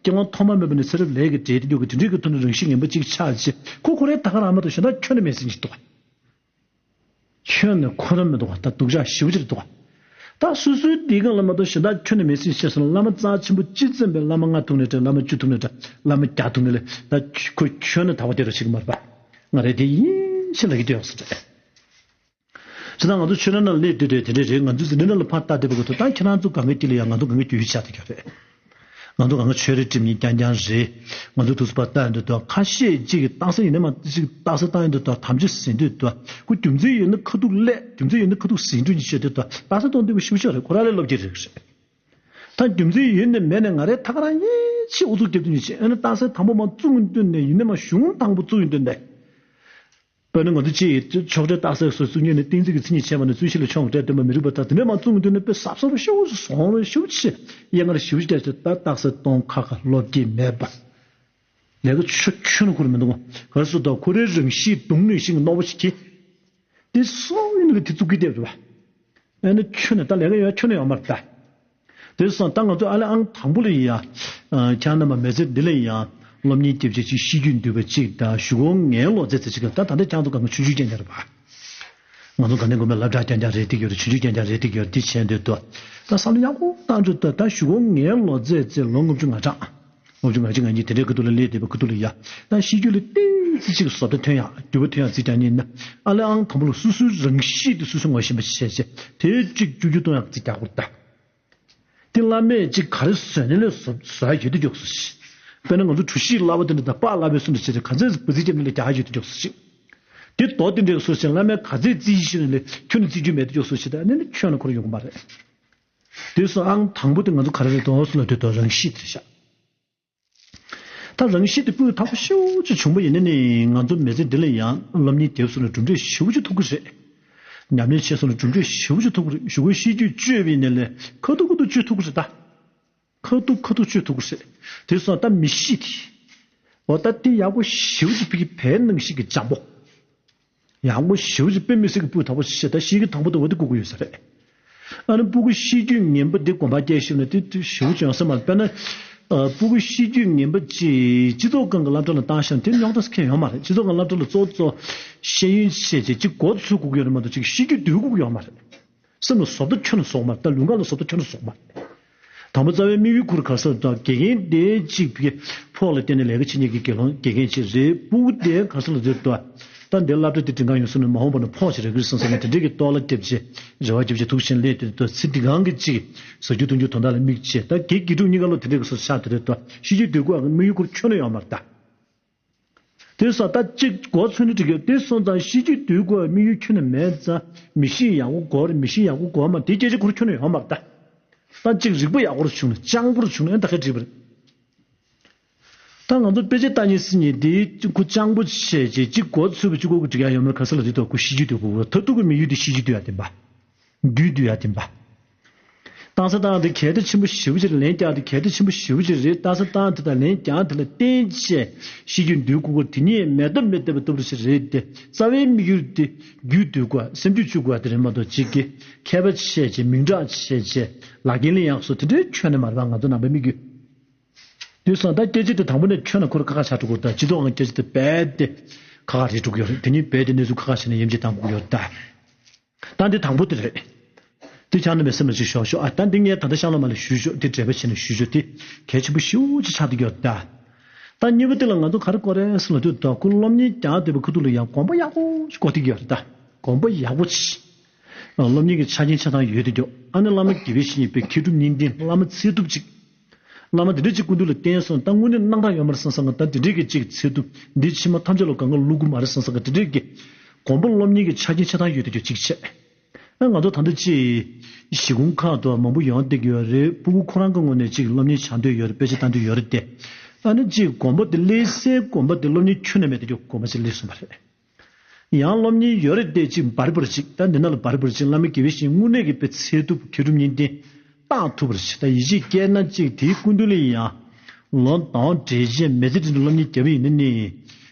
སྐྱེ་བ་ཐོག་མ་མེད་པ་ནས་ཚེ་རབས་ལས་ཀྱི་འབྲེལ་དེ་འདུག་གི་དེ་འདྲའི་གི་ཐོག་ནས་རང་གཤིས་ངན་པ་གཅིག་ཆགས་ཅིག་ཁོ་ཁོ་རའི་ད་ག་རང་མ་གཏོགས་གཞན་དག་ཁྱོན་ནས་མེད་ཟིན་གྱི་འདུག་ཁྱོན་ནས་ཁོ་ར་མི་འདུག་ད་སྡུག་ཅག་ཞེ་པོ་ཅིག་འདུག་ད་སོ་སོའི་འདི་གང་ལ་མ་གཏོགས་གཞན་དག་ཁྱོན་ནས་མེད་ཟིན་ཆེ་སོང་། བླ་མ་རྩ་ཆེན་པོ་སྤྱི་བཙན་པའི་བླ་མ་ལྔ་ཐུག་ནས་འདྲ་བླ་མ་བཅུ་ཐུག་ནས་འདྲ་བླ་མ་བརྒྱ་ཐུག་ནས་ལས་ད་ཁོ་ཁྱོན་ནས་ད་བ་དེ་རུ་ཞིག་མ་རེད་པ། ང་རེ་དེ་ཡིན་ཞེས་ལབ་ཀྱི་འདུག་ཡོང་སྲིད་རེད། ཇི་ལྟར་ང་ཚོ་ཆོས་ལམ་ནང་སླེབས་དུས་དེ་དེ་འདྲས་རེད། ང་ཚོའི་འཛིན་གྲྭ་ནང་ལ་ཕར་ལྟ་བསྡད་པ་གི་ཐོག་ད་ཁྱེད་རང་ཚོ་གང་གི་དཀྱིལ་ལ་ཡང་ང་ཚོ་གང་གི་རྒྱུས་ཡོད་ཆགས་བསྡད་ཀྱི་རེད། ང་ཚོ་གང་གི་ཆོས་རེ་འགྲིམ་ཡིན་རྐྱང་རྐྱང་རེད། ང་ཚོ་དུས་སུ་ཕར་ལྟ་ཡོང་དུས་ད་ཁ་ཤས་ཅིག་གི་རྟགས་གསལ་ཡིན་ན་མ་ཅིག་རྟགས་གསལ་བཏང་ཡོང་དུས་ད་དམ་ཆོས་ཟིན་དུས་ད་ཁོ་རྒྱུ་མཚན་ཡོད་ན་ཁ་ཐུག་སླེབས། རྒྱུ་མཚན་ཡོད་ན་ཁ་ཐུག་ཟིན་འགྲོ་ཉིད་བཤད་དུས་ད་རྟགས་གསལ་གཏོང་འདོད་པ་ཞུ་ཤོག་རེད། ཁོ་རང་ལས་སློབ་ཀྱི་རེད་རེད། ད་རྒྱུ་མཚན་ཡོད་ནས་མེད་ནས་ང་རའི་ཐག་རང་ཡིན་ཆེས་ཨུ་ཚུགས་རྒྱབ་དུས་ཉིད་ཆེ་ཨེ་ན་རྟགས་གསལ་དང་པོ་མ་བཙུགས་འདོད་ནས་ཡིན་ནས་མ་གཞུང་དང་པོ་བཙུགས་ཡིན་འདོད་ནས། དཔེར་ན་ང་ཚོ་སྤྱི་ཡི་ཕྱོགས་སྒྲིག་རྟགས་གསལ་སོགས་བཙུགས་ཉིད་ནས་གཏན་ཚིགས་ཀྱི་མཚན་ཉིད་ཆད་པ་ནས་བཙུན་གཞི་ལ་ཕྱོགས་སྒྲིག་སྟོན་པ་མི་རིགས་པ་དག་དེ་འདྲ་མ་བཙུགས་མི་འདོད་ནས་དཔེ་གཟབ་གཟབ་ཞེ་པོ་ཞིག་བཟོ་རོགས་ཞེ་པོ་ཆེ་གཡས་ངར་ཞེ་པོ་ཞིག་བསྡད་ཚེ་ད་རྟགས་གསལ་གཏོང་ཁ་ཁ་སློབ་ཀྱི་མེད་པ། ལས་ཀ་ཆོ་ཁྱོན་ནས་ཁུར་མི་འདུག་ག་ག་རེ་ཟེར་དུས་ཁོ་རའི་རང་གཤིས་གདུང་ནས་ཤིང་རྣོ་པོ་ཞིག་གིས། དེ་སོགས་ཡིན་ནི་དེ་བཙུགས་ཀྱི་བསྡད་པ། ཨ་ནི་ཁྱོན་ནས་ད་ལས་ཀ་ཡོད་ཁྱོན་ནས་ཡོད་མ་རེད་ད། དེ་སོང་ད་ང་ཚོ་ཨ་ལེ་ཨང་དང་པོ་ལ་ཡ། ཁྱེད་རྣམ་པ་མི་ཚེ་འདི་ལ་ཡང་སློབ་གཉེར་རྒྱབ་བྱེད་ཅིག་ཤེས་རྒྱུད་འདུས་པ་གཅིག་དང་གཞུག་གུ་ངའི་ལོ་ཚད་ཚེ་གཅིག་ལ་ད་ད་ལྟ་ཁྱེད་ཚོ་གང་ག་ཆུང་ཆུང་རྐྱང་རྐྱང་རེད་པ། ང་ཚོ་ག་ནས་དགོན་པའི་སློབ་གྲྭ་རྐྱང་རྐྱང་རེད་འདི་ཡོད་རེད། ཆུང་ཆུང་རྐྱང་རྐྱང་རེད་འདི་ཡོད་རེད་འདི་བྱས་འདོད་དོ། ད་བསམ་བློ་ཡག་པོ་བཏང་འགྲོ་ད་ད་གཞུག་གུ་ངའི་ལོ་ཚད་ཚེ་ལོ་ལྔ་བཅུ་ང་གྲངས། ལྔ་བཅུ་ང་གཅིག་ང་གཉིས་དེ་འདྲའི་ཁ་ཐུག་ལ་སླེབས་བསྡད་པའི་ཁ་ཐུག་ལ་ཡ། ད་ཤེས་རྒྱུད་ལ་ཏོག་ཙམ་ཅིག་བཟོ་ལྟ་ཐོན་ཡག་འགྱུར་བ་ཐོན་ཡག་ཅིག་རྒྱག་ཉིན་ན། ཨ་ལེ་ཨང་དང་པོ་ལ་སོ་སོའི་རང་གཤིས་དེ་སོ་སོས་ངོ་ཤེས་པ་ཞིག་བྱས་བྱས་དེ་གཅིག་བཅོས་བསྒྱུར་གཏོང་ཡག་ཅིག་རྒྱག་དགོས་ད། དེ་བླ་མས་གཅིག་ག་རེ་བཟོས་ནས་ལས་བཟོ་བཟོ་ཡག་ཡོད་དུ་འཇོག་སོ་ཞིག་དཔེར་ན་ང་ཚོ་གྲུ་བཞི་བསླབ་པ་དེ་འདྲ་དང་པགས་བསླབ་པའི་སུ་འདྲ་བྱས་ཏེ་ག་ཚོད་འབུ་རྩིས་རྒྱབ་ནས་ལས་རྒྱག་ཡག་ཡོད་དུ་འཇོག་སོ་ཞིག་དེ་རྡོ་དེ་འདྲའི་སོ་ཞིག་བླ་མས་ག་ཚོད་རྩིས་ཤེས་ནས་ལས་ཁྱོན་ནས་རྩིས་རྒྱུ་མེད་དུ་འཇོག་སོ་ཞིག་ད་ནི་ནི་ཁྱོན་ལ་ཁོར་ཡོང་གི་མ་རེད། དེ་སོ་ཨང་དང་པོ་དེ་ང་ཚོ་ག་རེ་རེད་དོ་སོ་ལ་དེ་དོ་རང་གཤིས་དེ་ཤག་ད་རང་གཤིས་དེ་སྤུས་དག་པོ་ཞེ་པོ་ཅིག་བྱུང་པ་ཡིན་ན་ནི་ང་ཚོ་མི་ཚེ་འདི་ལ་ཡང་སློབ་གཉེར་རྒྱབ་སོང་ན་གྲུབ་འབྲས་ཞེ་པོ་ཅིག་ཐོབ་ཀྱི་རེད། ཉམས་ལེན་བྱས་སོང་ན་གྲུབ་འབྲས་ཞེ་པོ་ཅིག་ཐོབ་ཀྱི་རེད། གཞུག་གུ་ཤེས་རྒྱུད་བཅོས་པ་ཡིན་ན་ལས་ཁ་ཐུག་ཁ་ཐུག་བཅོས་ཐུབ་ཀྱི་རེད་ད། ཁ་ཐུག་ཁ་ཐུག་བཅོས་ཐུབ་ཀྱི་རེད། དེ་སོང་ད་མི་གཤིས་དེ། འོ་ད་དེ་ཡག་པོ་ཞེ་པོ་ཅིག་ཕ་གི་བལ་ནང་བཞིན་གྱི་འཇམ་པོ། ཡག་པོ་ཞེ་པོ་ཅིག་དཔེ་མི་སྲིད་ཀྱི་སྤུས་དག་པོ་ཞིག་ད་ཤེས་ཀྱི་དང་པོ་དང་བ་དེ་བཀུག་གི་ཡོད་ས་རེད། ཨ་ནི་སྤུ་གུ་ཤེས་རྒྱུད་ངན་པ་འདི་དགོན་པར་སྐྱེལ་ཤེས་ན་དེ་དུས་ཞེ་པོ་ཅིག་ཡོང་ས་མ་རེད། དཔེར་ན། ཨ་སྤུ་གུ་ཤེས་རྒྱུད་ངན་པ་ཅིག་སྤྱི་ཚོགས་སྒང་གི་སློབ་གྲྭ་ལ་བཏང་ཤག་དེ་རྙོག་དྲ་ཁེལ་ཡོང་མ་རེད། སྤྱི་ཚོགས་སྒང་སློབ་གྲྭ་ལ་གཙོ་བོ་གཙོ་ཤེས་ཡོན་བྱས་རྗེས་ཅིག་མགོ་ཚོས་དགོས་ཀྱི་ཡོད་རེད་མ་གཏོགས་ཅིག་ཤེས་རྒྱུད་སྡུད་དགོས་ཀྱི་ཡོད་མ་རེད། སེམས་ལ་བཟོ་ལྟ་ཁྱོན་ནས་བཟོ་མ་རེད། ད་ལུས་ངག་ལ་བཟོ་ལྟ་ཁྱོན་ནས་བཟོ་མ་རེད། དང་པོ་རྩ་བའི་དམིགས་ཡུལ་ཁུར་ག་ས་དང་དགེ་རྒན་དེ་གཅིག་གི་ཕོགས་ལ་བརྟེན་ནས་ལས་ཀ་བྱེད་མཁན་གྱི་དགེ་སློང་དགེ་རྒན་ཅིག་རེད། སྤུ་གུ་དེ་ག་ས་ལ་འཛུལ་ཏོ། ད་འདི་སློབ་གྲྭ་དེ་འགྲིམ་ག་ཡོང་སོང་ན་མ་འོངས་པ་ན་ཕོགས་ཅིག་རག་གི་རེད་བསམ་བསམ་ནས་དེ་འདྲས་ཀྱི་ལྟོ་ལ་བརྒྱབ་བྱས་རེ་བ་བརྒྱབ་བྱས་ཐུགས་ཆེན་ལས་དེ་ཏོ་ཚེ་འདི་གང་གི་ཅིག་ཟ་རྒྱུ་འཐུང་རྒྱུ་དོན་དག་ལ་དམིགས་བྱས་ད་དགེ་དགེ་ཕྲུག་གཉིས་ཀ་ལོ་དེ་འདྲས་ཀྱི་སོ་ཆགས་དེ་རེད་ཏོ། ཤེས་རྒྱུད་སྡུད་དགོས་ཨ་དམིགས་ཡུལ་ཁུར་ཁྱོན་ནས་ཡོད་མ་རེད་ད། དེ་སོང་ད་གཅིག་མགོ་ཚོས་ནས་འགྲིག་གི་དེ་སོང་ཙང་ཤེས་རྒྱུད་སྡུད་དགོས་དམིགས་ཡུལ་ཁྱོན་ནས་མེད་ཙང་མི་གཤིས་ཡག་པོ་དགོས་རེད། མི་གཤིས་ཡག་པོ་དགོས་མ་དེ་སྐད་ཆ་ཁུར་ཁྱོན་ནས་ཡོད་མ་རེད་ད། ད་གཅིག་རིག་པ་ཡག་པོ་རུ་བྱུང་ན་སྤྱང་པོ་རུ་བྱུང་ན་ཨེ་ད་ག་འགྲིག་པ་རེད། ད་ང་ཚོ་དཔེ་ཆ་ལྟ་ཉན་སི་ཉན་དེ་ཁུ་སྤྱང་པོ་བྱས་རྗེས་གཅིག་མགོ་ཚོས་པ་གཅིག་གོ་གི་འགྲིག་ཡ་ཡོད་མ་རེད། ག་ས་ལ་དེ་ཐོག་ཁུ་ཤེས་རྒྱུད་སྡུད་དགོས་ད་ཐུག་གི་དམིགས་ཡུལ་དེ་ཤེས་རྒྱུད་སྡུད་ཡ་བསྟན་པ། རྒྱུད་སྡུད་ཡ་བསྟན་པ། བཏང་ས་བཏང་དེ་གལ་ཏེ་ཆེན་པོ་ཞེ་པོ་ཅིག་རེད། ལན་རྒྱག་དེ་གལ་ཏེ་ཆེན་པོ་ཞེ་པོ་ཅིག་རེད། བཏང་ས་བཏང་དེ་དང་ལན་རྒྱག་དེ་ལ་བརྟེན་བྱས་ཤི་རྒྱུ་འདུལ་དགོས་དགོས་དེ་ཉིད་མེད་ཐབས་མེད་བསྡད་པ་ལྟ་བུ་ཞིག་རེད་དེ། རྩ་བའི་དམིགས་ཡུལ་དེ་རྒྱུད་སྡུད་དགོས་སེམས་རྒྱུད་བཅུག་དགོས་དེ་རེད་མ་གཏོགས་གཅིག་གི་མཁས་པ་བྱས་བྱས་མིང་གྲགས་བྱས་བྱས་ལག་འཁྱེར་ལེན་ཡག་སོགས་དེ་འདྲའི་ཁྱོན་ནས་མ་རེད་པ། ང་ཚོ་ནང་པའི་དམིགས་ཡུལ། དུས་སང་ད་སྐད་ཆ་དེ་དང་པོ་ནས་ཁྱོན་ནས་ཁོ་རང་ཁ་ཁ་ཆགས་འགྲོ་གི་ཡོད་ད། སྤྱི་ཚོགས་ནང་སྐད་ཆ་དེ་རྦད་དེ་ཁ་ཁ་རེད་འགྲོ་གི་ཡོད་རེད། དེ་ཉིད་རྦད་དེ་གནས་ཚུལ་ཁ་ཁ་བྱས་ནས་ཡན་ཆད་བཏང་དགོས་ཀྱི་ཡོད་རེད་ད། ད་འདི་དང་པོ་དེ་རེད། དེ་ཆགས་ན་མེད་སེམས་ལ་ཅིག་ཞོག་ཞོག་ཨ་ད་འདི་ངས་ད་ལྟ་ཤང་ལོ་མ་ལ་ཞུས་ཞོག་དེ་འགྲེལ་པ་བྱས་ནས་ཞུས་ཞོག་དེ་གལ་ཆེན་པོ་ཞེ་པོ་ཅིག་ཆགས་བསྡད་ཀྱི་ཡོད་རེད་ད། ད་གཉིས་པ་དེ་ལ་ང་ཚོ་ག་རེ་གོ་རེད་ཟེར་ལབ་དུས་ད་ཁོ་སློབ་གཉེར་རྒྱག་བསྡད་པའི་ཁ་ཐུག་ལ་ཡང་གོམ་པ་ཡག་པོ་ཞིག་འགོ་ཐིག་གི་ཡོད་རེད་ད། གོམ་པ་ཡག་པོ་ཅིག་སློབ་གཉེར་གྱི་ཆ་རྐྱེན་ཆ་ཚང་ཡོད་དེ་འཇོག་ཨ་ནི་བླ་མ་དགེ་བའི་བཤེས་གཉེན་དཔེ་མཁས་གྲུབ་གཉིས་ལྡན་བླ་མ་ཚད་ཐུབ་ཅིག་བླ་མ་དེ་འདྲ་ཅིག་སྐུ་མདུན་ལ་བསྟེན་སོང་ད་དངོས་གནས་རྣམ་དག་ཡོད་མ་རེད་བསམ་བསམ་གི་ད་དེ་འདྲའི་གི་ཅིག་ཚད་ཐུབ་འདི་ཕྱི་མ་ཐམས་ཅད་ལ་གང་ག་བླུག་གི་མ་རེད་བསམ་བསམ་གི་དེ་འདྲའི་གི་དགོན་པ་སློབ་གཉེར་གྱི་ཆ་རྐྱེན་ཆ་ཚང་ཡོད་དེ་འཇོག་གཅིག་བྱས། ཨ་ང་ཚོ་ད་ལྟ་ཅིག་གཞིས་ཁོངས་ཁག་ཏུ་མང་པོ་ཡོང་བསྡད་ཀྱི་ཡོད་རེད། སྤུ་གུ་ཁོ་རང་གི་ངོས་ནས་ཅིག་སློབ་གཉེར་བྱ་འདོད་ཡོད་རེད། དཔེ་ཆ་ལྟ་འདོད་ཡོད་རེད་དེ། ཨ་ནི་ཅིག་དགོན་པ་དེ་སླེབས་སའི་དགོན་པ་དེ་སློབ་གཉེར་ཁྱོན་ནས་མེད་དེ་འཇོག་དགོན་པ་ཅིག་སླེབས་སོང་བ་རེད། ཡང་སློབ་གཉེར་ཡོད་རེད་དེ་ཅིག་འབར་འབར་ཅིག་ད་འདི་ན་ལ་འབར་འབར་ཅིག་བླ་མ་དགེ་བའི་བཤེས་གཉེན་དངོས་གནས་ཀྱི་དཔེ་ཚད་ཐུབ་མཁས་གྲུབ་གཉིས་ལྡན་བཏང་ཐུབ་པར་བྱེད། ད་ཡིད་ཆེས་སྐྱེས་ན་གཅིག་དེའི་སྐུ་མདུན་ལ་ཡང་ལོ་ཟླ་བ་འབྲེལ་ཆད་མི་ཚེ་འདི་སློབ་གཉེར་བརྒྱབ་པ་ཡིན་ན་ནི་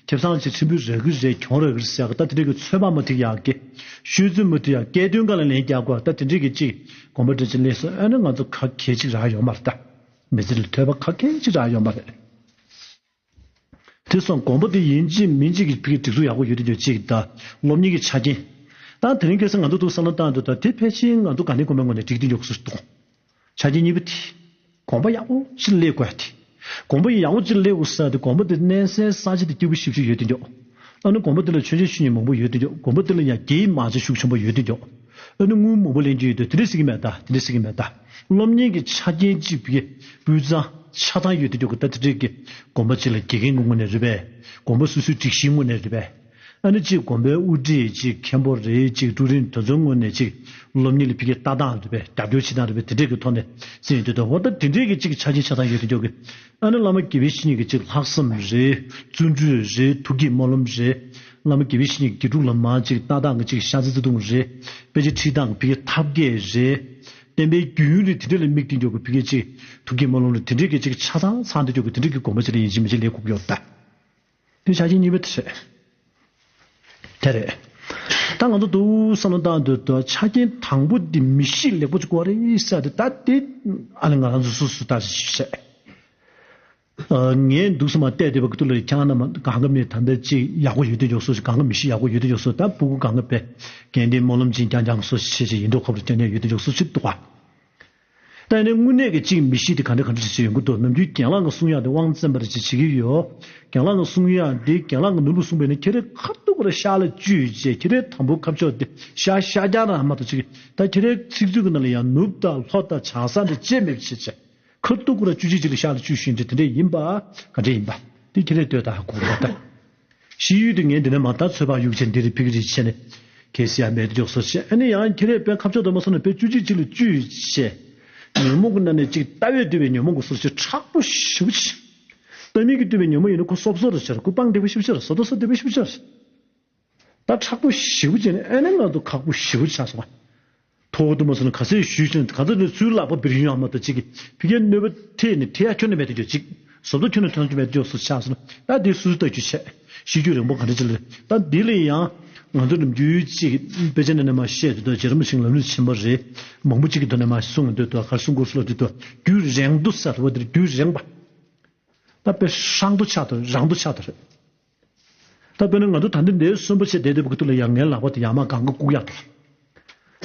ཁེ་བཟང་ཆེ་ཕྲན་བུ་རག་གི་རེད་གྱོང་རག་གི་རེད་ཟེར་གི་ད་དེ་འདྲ་གི་ཚོད་དཔག་མ་ཐིག་ཡག་གི་ཤོད་ཚོད་མ་ཐིག་ཡག་སྐལ་དོན་ག་ལ་ལན་རྒྱག་དགོས་ད་དེ་འདྲ་གི་གཅིག་གོམ་པ་འདྲ་ཅིག་སླེབས་སོང་ཨ་ནི་ང་ཚོ་ག་གལ་ཅིག་རག་ཡོད་མ་རེད་ད། མི་ཚེ་ལ་ཐོས་པ་ག་གལ་ཅིག་རག་ཡོད་མ་རེད། དེ་སོང་དགོན་པ་དེ་ཡིན་གཅིག་མིན་གཅིག་གི་ཕ་གི་སྒྲིག་འཛུགས་ཡག་པོ་ཡོད་དེ་འཇོག་གཅིག་དང་སློབ་གཉེར་གྱི་ཆ་རྐྱེན། ད་དེ་རིང་ཁ་སང་ང་ཚོ་འདུག་བསམ་བློ་བཏང་འདུག་ད་དེ་ཕལ་ཆེར་ང་ཚོ་དགའ་ལྡན་དགོན་པའི་ངོས་ནས་འགྲིག་དེ་འཇོག་སུ་འདུག་ཆ་རྐྱེན་གཉིས་པ་དེ། དགོན་པ་ཡག་པོ་ཅིག་སླེབས་དགོས་ཡ་དེ། དགོན་པ་ཡག་པོ་ཅིག་སླེབས་དགོས་ས་དེ་དགོན་པ་དེ་གནས་སའི་ས་ཆ་དེ་སྐྱིད་པོ་ཞེ་པོ་ཅིག་ཡོད་དེ་འཇོག་ཨ་ནི་དགོན་པ་དེ་ལ་མཆོད་མཇལ་ཞུ་མཁན་མང་པོ་ཡོད་དེ་འཇོག་དགོན་པ་དེ་ལ་ཡང་རྒྱའི་མང་ཚོགས་ཤུགས་ཆེན་པོ་ཡོད་དེ་འཇོག་ཨ་ནི་དངུལ་མང་པོ་ལེན་རྒྱུ་ཡོད་དེ་དེ་འདྲ་ཟེར་གི་མེད་ད་དེ་འདྲ་ཟེར་གི་མེད་ད། སློབ་གཉེར་གྱི་ཆ་རྐྱེན་གཅིག་པའི་སྤུས་གཙང་ཆ་ཚང་ཡོད་དེ་འཇོག་གི་ད་དེ་འདྲས་ཀྱི་དགོན་པ་གཅིག་ལ་དགེ་རྒན་གྱི་ངོས་ནས་རེད་པས། དགོན་པ་སོ་སོའི་སྒྲིག་གཞིའི་ངོས་ནས་རེད་པས། ཨ་ནི་གཅིག་དགོན་པའི་དབུ་ཁྲིད་གཅིག་མཁན་པོ་རེད་གཅིག་ཀྲུའུ་རིན་དེ་ཚོའི་ངོས་ནས་གཅིག་སློབ་གཉེར་ལ་ཕ་གིའི་ལྟ་སྟངས་རེད་པས་རྒྱབ་སྐྱོར་བྱེད་སྟངས་རེད་པས་དེ་འདྲས་ཀྱི་ཐོག་ནས་ཟེར་ཡོང་དུས་ད་འོ་ད་དེ་འདྲས་ཀྱི་གཅིག་ཆ་རྐྱེན་ཆ་ཚང་ཡོད་དེ་འཇོག་གི་ཨ་ནི་བླ་མ་དགེ་བའི་བཤེས་གཉེན་གྱི་གཅིག་ལྷག་བསམ་རེད། བརྩོན་འགྲུས་རེད། ཐུགས་བསྐྱེད་སྨོན་ལམ་རེད། བླ་མ་དགེ་བའི་བཤེས་གཉེན་གྱི་དགེ་ཕྲུག་ལ་མ་གཅིག་ལྟ་སྟངས་ཀྱི་གཅིག་ཤ་ཚ་བརྩེ་དུང་རེད། དཔེ་ཆ་ཁྲིད་སྟངས་ཀྱི་ཕ་གིའི་ཐབས་མཁས་རེད། བསྟན་པའི་རྒྱུན་རིང་དེ་འདྲ་ལ་དམིགས་ཏེ་འཇོག་གི་ཕ་གིའི་གཅིག་ཐུགས་བསྐྱེད་སྨོན་ལམ་ལ་དེ་འདྲའི་གི་གཅིག་ཆ་ཚང་ཚང་དུ་འཇོག་གི་དེ་འདྲའི་གི་དགོན་པ་ཅིག་ལ་ཡིན་གཅིག་མིན་གཅིག་སླེབས་དགོས་ཀྱི་ཡོད་ད། དེ་ཆ་རྐྱེན་གཉིས་པ་དེ་རེད། དེ་རེད། ད་ང་ཚོ་འདུག་བསམ་བློ་བཏང་དུས་ད་ཆ་རྐྱེན་དང་པོ་འདི་མི་གཤིས་ལེགས་པོ་ཅིག་དགོས་རེད་ཟེར་ཏེ་ད་དེ་ཨ་ནི་ང་རང་ཚོ་སོ་སོ་ལྟ་ཞིག་བྱས། ཨ་ངས་འདུག་སེ་མར་བལྟས་བསྡད་པ་གི་ཐོག་ལ་ཁྱེད་རང་རྣམས་གང་ག་མི་ད་ལྟ་ཅིག་ཡག་པོ་ཡོད་དེ་འཇོག་སོ་ཞིག་གང་ག་མི་གཤིས་ཡག་པོ་ཡོད་དེ་འཇོག་སོ་ད་སྤུ་གུ་གང་ག་དཔེ་དགེ་འདུན་སྨོན་ལམ་ཅིག་རྐྱང་རྐྱང་སོ་ཞིག་བྱས་བྱས་ཡིན་མདོག་ཁ་པོ་རྐྱང་རྐྱང་ཡོད་དེ་འཇོག་སོ་ཞིག་འདུག་ག་ད་ཡིན་ནའི་དངོས་གནས་ཀྱི་གཅིག་མི་གཤིས་དེ་ག་འདྲ་ག་འདྲ་ཞིག་ཡོང་གི་འདུག་ནམ་རྒྱུན་རྒན་ལགས་ཀྱི་གསུང་ཡག་དེ་དབང་བཙན་པ་རེ་ཅིག་བྱེད་ཀྱི་ཡོད། རྒན་ལགས་ཀྱི་གསུང་ཡག་འདི་རྒན་ལགས་ཀྱི་ནོར་བུ་གསུངས་པས་ན་ཁྱེད་རའི་ཁ་ཐུག་ག་ར་ཤག་ལ་བཅུས་བྱས་ཁྱེད་རའི་དང་པོ་ཁ་ཕྱོགས་དེ་ཤག་ཤག་རྒྱག་རང་མ་གཏོགས་ཅིག་ད་ཁྱེད་རའི་ཚིག་མཛོད་ཀྱི་ནང་ལ་ཡང་ནོར་བུ་དང་ལྷོ་དང་བྱང་ས་འདི་བཅད་མེད་པ་བྱས་བྱས། ཁ་ཐུག་ཁོ་ར་བཅུ་གཅིག་གཅིག་ལ་ཤག་ལ་བཅུ་བཞིན་དེ་དེ་འདྲས་ཡིན་པ་ག་འདྲས་ཡིན་པ་དེ་ཁྱེད་རས་ལྟོས་དང་ཧ་གོ་དགོས་པ་ལྟ། ཤི་ཡུལ་དུ་ངས་འདི་ནས་མ་ད་ཚོད་དཔག་ཡུག་ཆེན་འདི་རེ་ཕིག་རེ་བྱས་ནས་གལ་སྲིད་ཡང་མེད་དུ་འཇོག་སོ་བྱས་ཨ་ནི་ཡང་ཁྱེད་རས་དཔེ་ཁ་ཕྱོགས་དུ་མ་སོང་ན་དཔེ་བཅུ་གཅིག་གཅིག་ལ་བཅུ་བྱས་ཉོན་མོངས་ཀྱི་ནང་ནས་གཅིག་ལྟ་བས་བསྡུས་པའི་ཉོན་མོངས་ཀྱི་སོ་བྱས་མཁྲེགས་པོ་ཞེ་པོ་ཅིག་ལྟ་མིན་གྱིས་བསྡུས་པའི་ཉོན་མོངས་ཡིན་ན་ཁོ་སོབ་སོབ་རེ་བྱས་རེད་ཁོ་སྤང་བདེ་པོ་ཞེ་པོ་ཅིག་རེད་བཟོ་ལྟ་སོ་བདེ་པོ་ཞེ་པོ་ཅིག་རེད། ད་མཁྲེགས་པོ་ཞེ་པོ་ཅིག་ནི་ཨ་ནི་ང་ཚོ་ཁག་པོ་ཞེ་པོ་ཆགས་སོང་ང་། ཐོག་ཏུ་མ་སོང་ན་ག་ཚོད་ཞུས་ཀྱང་ག་ཚོད་ནས་ཚུར་ལག་པ་འབུར་ཡོང་ཡང་མ་གཏོགས་ཅིག་གི་ཕི་ཀའི་གནོད་པ་ཐེབས་ནས་ཐེབས་ཡ་ཁྱོན་ནས་མེད་དུ་འཇོག་ཅིག་བཟོ་ལྟ་ཁྱོན་ནས་ཐོན་གྱི་མེད་དུ་འཇོག་སུ་ཆགས་སོང་ན་ད་དེ་སུ་སུ་ལྟ་རྒྱུ་བྱས་ཤེས་རྒྱུ་རིང་པོ་ག་འདྲ་ཅིག་ལ་ད་འདི་ལ་ཡང་ང་ཚོ་ནམ་རྒྱུན་ཅིག་དཔེ་ཆ་ནང་ནས་མ་བཤད་དུས་ད་རྗེ་རིན་པོ་ཆེ་ལམ་རིམ་ཆེན་པོ་རེད་མང་པོ་ཅིག་གི་ཐོག་ནས་མ་གསུངས་འདོད་དུ་གར་གསུང་དགོས་སུ་ལ་དུས་དུ་རྒྱུད་རིང་དུ་ཟེར་བ་དེར་རྒྱུད་རིང་པ། ད་དཔེ་ཧྲང་དུ་ཆགས་དུ་རང་དུ་ཆགས་དུ་རེད། ད་དཔེར་ན་ང་ཚོ་ད་ལྟ་འདིར་གསོན་པོ་བྱས་བསྡད་བསྡད་པ་གི་ཐོག་ལ་ཡང་ངའི་ལག་པ་དེ་ཡར་མར་གང་ག་བཀུག་ཡག་ཐོག་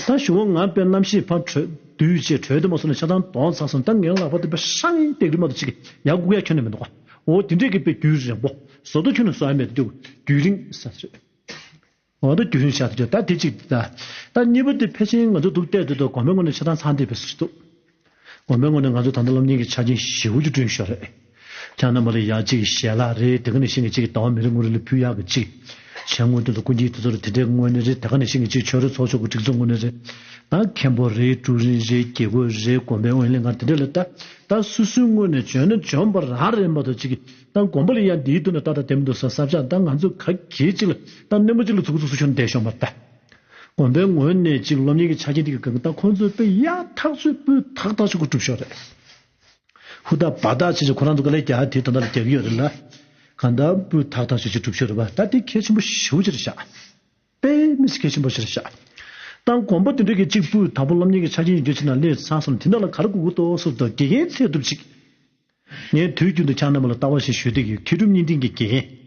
ད་ཞུ་བ་ང་དཔེ་གནམ་གཤིས་ཕར་དྲོད་དུས་བྱས་དྲོད་དུ་མ་སོང་ན་ཆ་ཚང་གདོང་ཚ་སོང་ད་ངའི་ལག་པ་དེ་དཔེ་ཧྲང་ཡིན་བསྡད་ཀྱི་མ་གཏོགས་ཅིག་ཡར་བཀུག་ཡག་ཁྱོན་ནས་མི་འདུག་ག་འོ་དེ་འདྲས་ཀྱི་དཔེ་རྒྱུད་རིང་པོ་བཟོ་ལྟ་ཁྱོན་ནས་བཟོ་ཡ་མེད་དུ་རྒྱུད་རིང་ས་རེད། འོ་ད་རྒྱུན་ཆགས་ཏེ་ད་དེ་གཅིག་ད། ད་གཉིས་པ་དེ་ཕལ་ཆེར་ང་ཚོ་འདུག་བལྟས་དུས་ད་དགོན་པའི་ངོས་ནས་ཆ་ཚང་ཚང་བསྡད་པའི་སུ་ཞིག་འདུག་དགོན་པའི་ངོས་ནས་ང་ཚོ་ད་ལྟ་སློབ་གཉེར་གྱི་ཆ་རྐྱེན་ཞེ་པོ་ཅིག་བསྐྲུན་ཤོག་རེད། ཁྱེད་རྣམ་པ་ལ་ཡ་གཅིག་ཞལ་ལག་རེད་དེ་ག་ནས་ཤིང་གི་གཅིག་ཟླ་བ་མི་རེ་ངོ་རེ་ལ་ཕུལ་ཡག་གི་གཅིག་བྱས་དངོས་དོན་དུ་སྐུ་མཁྱེན་དེ་ཚོ་ལ་དེ་འདྲའི་ངོས་ནས་རེད་དེ་ག་ནས་ཤིང་གི་གཅིག་ཆོས་ར་ཚོགས་ཆོས་ཀྱི་སྒྲིག་འཛུགས་ངོས་ནས་རེད། ད་མཁན་པོ་རེད་ཀྲུའུ་རིན་རེད་དགེ་བསྐོས་རེད་དགོན་པའི་དབོན་ལས་ང་དེ་འདྲ་ལ་ད་ད་སུ་སུའི་ངོས་ནས་འཇོན་ན་འཇོན་པ་རང་རེད་མ་གཏོགས་གཅིག་གི་ད་དགོན་པ་ལ་ཡང་འདིའི་དུས་ན་ད་ད་དེ་མི་འདུག་ས་ས་ཆ་ད་ང་ཚོ་ག་གེ་གཅིག་ལ་ད་སྣེ་མོ་གཅིག་ལ་ཚུགས་ཚུགས་སུ་ཁྱོན་བསྡད་ཤོག་མ་ད། དགོན་པའི་ངོས་ནས་ཅིག་སློབ་གཉེར་གྱི་ཆ་རྐྱེན་དེ་གི་སྒང་ག་ད་ཁོང་ཚོས་དཔེ་ཡག་ཐག་ཆོད་སྤུས་དག་ཐག་ཆོད་ཀྱི་སྒྲུབ་ཤོག་རེད། ཧུར་ཐག་འབད་ཐག་བྱས་བྱས་ཁོ་རང་ཚོ་དཀའ་ལས་རྒྱག་དེ་ད་ལྟ་ལ་རྒྱག་གི་ཡོད་རེད་ལ། གང་ལྟར་སྤུས་དག་ཐག་ཆོད་ཅིག་སྒྲུབ་ཤོག་རེད་པ། ད་དེ་གལ་ཆེན་པོ་ཞེ་པོ་ཅིག་རེད་ཤག་དཔེ་མི་སྲིད་གལ་ཆེན་པོ་ཞིག་རེད་ཤག་ད་དགོན་པ་དེ་འདྲ་གི་གཅིག་སྤུས་དག་པོ་སློབ་གཉེར་གྱི་ཆ་རྐྱེན་ཡོད་རྒྱུ་ཅིག་ནང་སླེབས་ཚར་སོང་ན་དེ་འདྲ་ལ་ག་རེ་དགོས་ཀྱི་འདུག་ཟེར་དུས་དགེ་རྒན་འཚོལ་ཐུབ་ཅིག་ངས་དུས་རྒྱུན་དུ་ཁྱེད་རྣམ་པ་ལ་ལྟ་བ་ཞིག་ཞུ་བསྡད་ཀྱི་ཡོད། མཁས་གྲུབ་བརྙན་འཕྲིན་གྱི་དགེ་རྒན།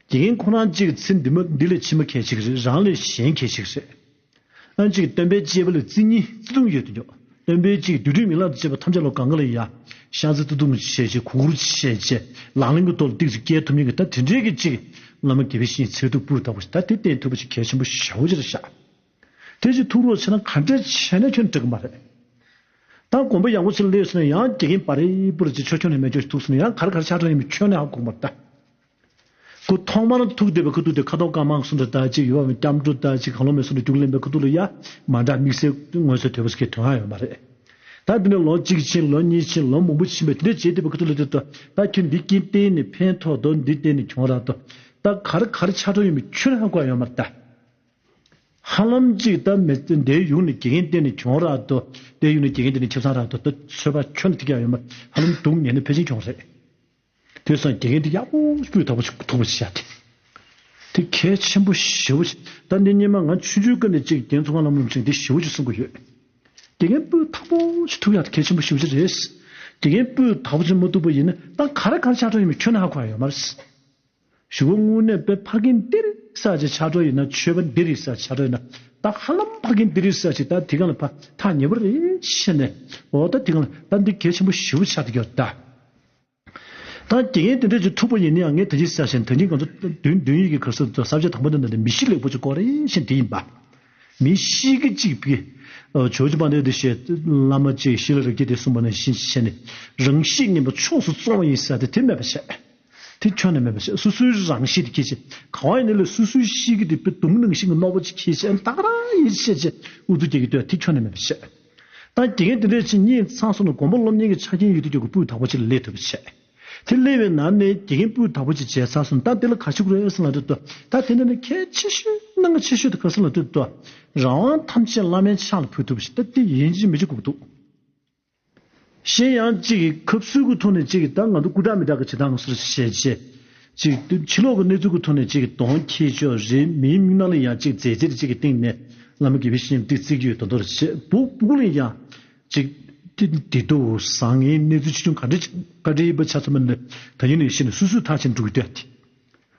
དགེ་རྒན་ཁོ་རང་གཅིག་ཚེ་འདི་མ་འདི་ལས་ཕྱི་མ་གལ་ཆེ་གི་རེད། རང་ལས་གཞན་གལ་ཆེ་གི་རེད། ཨ་ནི་གཅིག་སྟོན་པའི་གཅེས་པ་ལ་བརྩི་གཉིས་བརྩི་མཐོང་ཡོད་དུ་འཇོག་སྟོན་པའི་གཅིག་བདུད་འདུལ་མི་ལ་དང་བཅས་པ་ཐམས་ཅད་ལ་གང་ག་ལ་ཡ། ཤ་ཚ་ཏུ་ཏུང་བྱས་བྱས་གུ་གུར་བྱས་བྱས་ལག་ལེན་གྱི་ཐོག་ལ་ཏིག་ཙམ་སྐྱེལ་ཐུབ་མཁན་གྱི་ད་དེ་འདྲའི་གི་གཅིག་བླ་མ་དགེ་བའི་བཤེས་གཉེན་ཚད་ཐུབ་སྤུས་དག་པོ་ཞིག་ད་དེ་བསྟེན་ཐུབ་པ་ཞིག་གལ་ཆེན་པོ་ཞེ་པོ་ཅིག་རེད་ཤག་དེ་ཅིག་ཐུགས་རོགས་བྱས་ན་ག་འདྲ་བྱས་ན་ཁྱོན་འགྲིག་གི་མ་རེད། ད་དགོན་པ་ཡག་པོ་ཅིག་སླེབས་སོང་ན་ཡང་དགེ་རྒན་བར་རེ་བར་ཅིག་ཆོས་ཆོས་ནས་མེད་ཆོས་ཐུག་སོང་ན་ཡང་ག་རེ་ག་རེ་ཆགས་འགྲོ་ཡིན་མིན་ཁྱོན་ནས་ཧ་གོ་གི་མ་རེད་ད། ཁོ་ཐོག་མར་ཐུག་བསྡད་པའི་ཁ་ཐུག་དེ་ཁ་དོག་དཀར་དམར་གསུམ་འདྲ་ད་ཅིག་ཡོད་པ་སྐྱབས་འགྲོ་ད་ཅིག་གང་ལོ་མེད་སོང་འདྲ་རྒྱུགས་ལེན་པའི་ཁ་ཐུག་ལ་ཡ་མ་འདྲ་དམིགས་བསལ་མངོན་གསལ་དོད་པོ་ཞིག་གི་དོན་ཧ་ཡོད་མ་རེད། ད་འདི་ནས་ལོ་གཅིག་ཕྱིན་ལོ་གཉིས་ཕྱིན་ལོ་མང་པོ་ཕྱིན་པའི་དེ་འདྲ་བྱས་བསྡད་པའི་ཁ་ཐུག་ལ་དེ་ད་ད་ཁྱོད་འདི་སྐྱེས་བསྟན་ནས་ཕན་ཐོགས་དོ་འདི་བསྟན་ནས་གྱོང་རག་དོ་ད་ག་རེ་ག་རེ་ཆགས་འགྲོ་ཡིན་མིན་ཁྱོན་ནས་ཧ་གོ་ཡ་ཡོད་མ་རེད་ད། ཧ་ལམ་ཅིག་ད་མི་འདའི་ཡུག་ནས་དགེ་རྒན་བསྟེན་ནས་གྱོང་རག་དོ། འདའི་ཡུག་ནས་དགེ་རྒན་བསྟེན་ནས་ཁེ་བཟང་རག་དོ། ད་ཚོད་པ་ཁྱོན་ནས་ཐིག་ཡག་ཡོད་མ་ཧ་ལམ་སྡུག་ཉེས་ནས་ཕལ་ཆེར་གྱོང་རེད། དེ་སོང་དགེ་རྒན་དེ་ཡག་པོ་སྤུས་དག་པོ་ཞིག་ཐུག་པ་ཞིག་བྱ་དེ། དེ་གལ་ཆེན་པོ་ཞེ་པོ་ཞིག་ད་འདི་སྙེ་མ་ང་ཆུང་ཆུང་སྐབས་ནས་ཅིག་རྒན་ཚོང་ཁང་ལམ་ལམ་ཞིག་འདི་ཞེ་པོ་ཞིག་གསུང་གི་ཡོད། དགེ་རྒན་སྤུས་དག་པོ་ཞིག་ཐུག་ཡག་དེ་གལ་ཆེན་པོ་ཞེ་པོ་ཞིག་རེད། དགེ་རྒན་སྤུས་དག་པོ་ཞིག་མ་ཐུག་པ་ཡིན་ན་ད་ག་རེ་ག་རེ་ཆགས་འགྲོ་ཡིན་མིན་ཁྱོན་ནས་ཧ་གོ་ཡ་ཡོད་མ་རེད། གཞུག་གུ་དངོས་གནས་དཔེ་ཕ་རྒན་འདི་རེད་ས་ཅིག་ཆགས་འགྲོ་ཡིན་ན་ཆོས་པ་འདི་རེད་ས་ཆགས་འགྲོ་ཡིན་ན་ད་ཧ་ལམ་ཕ་རྒན་འདི་རེད་ས་ཅིག་ད་དེ་ག་ལ་ཕ་ཐག་ཉེ་པོ་རེད་ཤེས་ནས་འོ་ད་དེ་ག་ལ་ད་འདི་གལ་ཆེན་པོ་ཞེ་པོ་ཆགས་འདུག་ཡོད་ད། ད་དགེ་རྒན་དེ་འདྲ་ཅིག་ཐུག་པ་ཡིན་ན་ཡང་ངས་ད་ཅི་ས་ཞིང་ད་ཅི་ང་ཚོ་བདུན་བདུན་ཡིག་གི་གར་སོགས་ཚོ་ས་བཅད་དང་པོ་འདི་ནང་དུ་མི་གཤིས་ལེགས་པོ་ཅིག་དགོས་རེད་ཤེས་འདི་ཡིན་པ། མི་གཤིས་ཀྱི་གཅིག་པའི་ཇོ་ཇོ་པ་འདི་འདི་ཞེས་བླ་མ་ཅིག་ཤི་ལ་རབ་རྒྱས་དེ་གསུངས་པ་ནང་བཞིན་བྱས་ནས་རང་གཤིས་ངན་པ་ཕྱོགས་སུ་བཙོང་བ་ཡིན་ས་དེ་དེ་མེད་པ་བྱས། དེ་ཁྱོན་ནས་མེད་པ་བྱས། སོ་སོའི་རང་གཤིས་དེ་ཁྱེར་བྱས་ག་བ་ཡིན་ནའི་ལས་སོ་སོའི་གཤིས་ཀྱི་དེ་དཔེ་སྡུག་ནང་བཞིན་གྱི་རྣོ་པོ་ཅིག་ཁྱེར་བྱས་ད་ག་རང་ཡིད་ཆེས་བྱས་ཨུ་ཚུགས་རྒྱག་གི་འདུག་དེ་ཁྱོན་ནས་མེད་པ་བྱས། ད་དགེ་རྒན་དེ་འདྲས་ཅིག་རྙེད་ཚར་སོང་ན་དགོན་པ་སློབ་གཉེར་གྱི་ཆ་རྐྱེན་ཡོད་དུས་ཀྱི་སྤུས་དག་པོ་ཅིག་ལ་སླེབས་ཐུབ་པ་བྱས། དེ་སླེབས་པའི་ནང་ནས་དགེ་རྒན་སྤུས་དག་པོ་ཅིག་བྱས་ཚར་སོང་ད་དེ་ལ་ག་ཞུ་དགོས་རེད་ཟེར་ལབ་དུས་ད་དེ་འདྲ་ནི་གལ་ཆེ་ཤོས་གནད་འགག་ཆེ་ཤོས་དེ་ག་ཟེར་ལབ་དུས་ད་རང་དབང་ཐམས་ཅད་བླ་མའི་ཕྱག་ལ་ཕུལ་ཐུབ་པ་ཞིག་ད་དེ་ཡིན་གཅིག་མིན་གཅིག་དགོས་འདུག་གཞན་ཡང་གཅིག་གི་ཁབ་སུལ་གྱི་ཐོག་ནས་གཅིག་གི་ད་ང་ཚོ་སྐུ་དྲག་མི་དྲག་གི་བྱེད་སྟངས་སུ་བྱས་རྗེས་གཅིག་ཕྱི་ལོགས་ཀྱི་གནས་ཚུལ་གྱི་ཐོག་ནས་གཅིག་གི་གདོང་འཁྱེར་ཆོག་རེད། མིའི་མིག་ནང་ལ་ཡང་གཅིག་མཛེས་རྩལ་གཅིག་གི་སྟེང་ནས་བླ་མ་དགེ་བའི་བཤེས་གཉེན་ཏིག་བརྩི་གི་ཡོད་དོ་མདོར་བྱས་སྦུག་སྦུག་ལ་ཡང་གཅིག་བདེ་སྡུག་བཟང་ངན་གནས་ཚུལ་ཆེ་ཆུང་ག་འདྲ་ག་འདྲ་ཡིན་པ་ཆ་ཚང་མ་ནི་ད་ཡིན་ནས་ཤེས་ནས་སོ་སོའི་ཐག་བཅད་འགྲོ་གི་འདུག་སྟེ།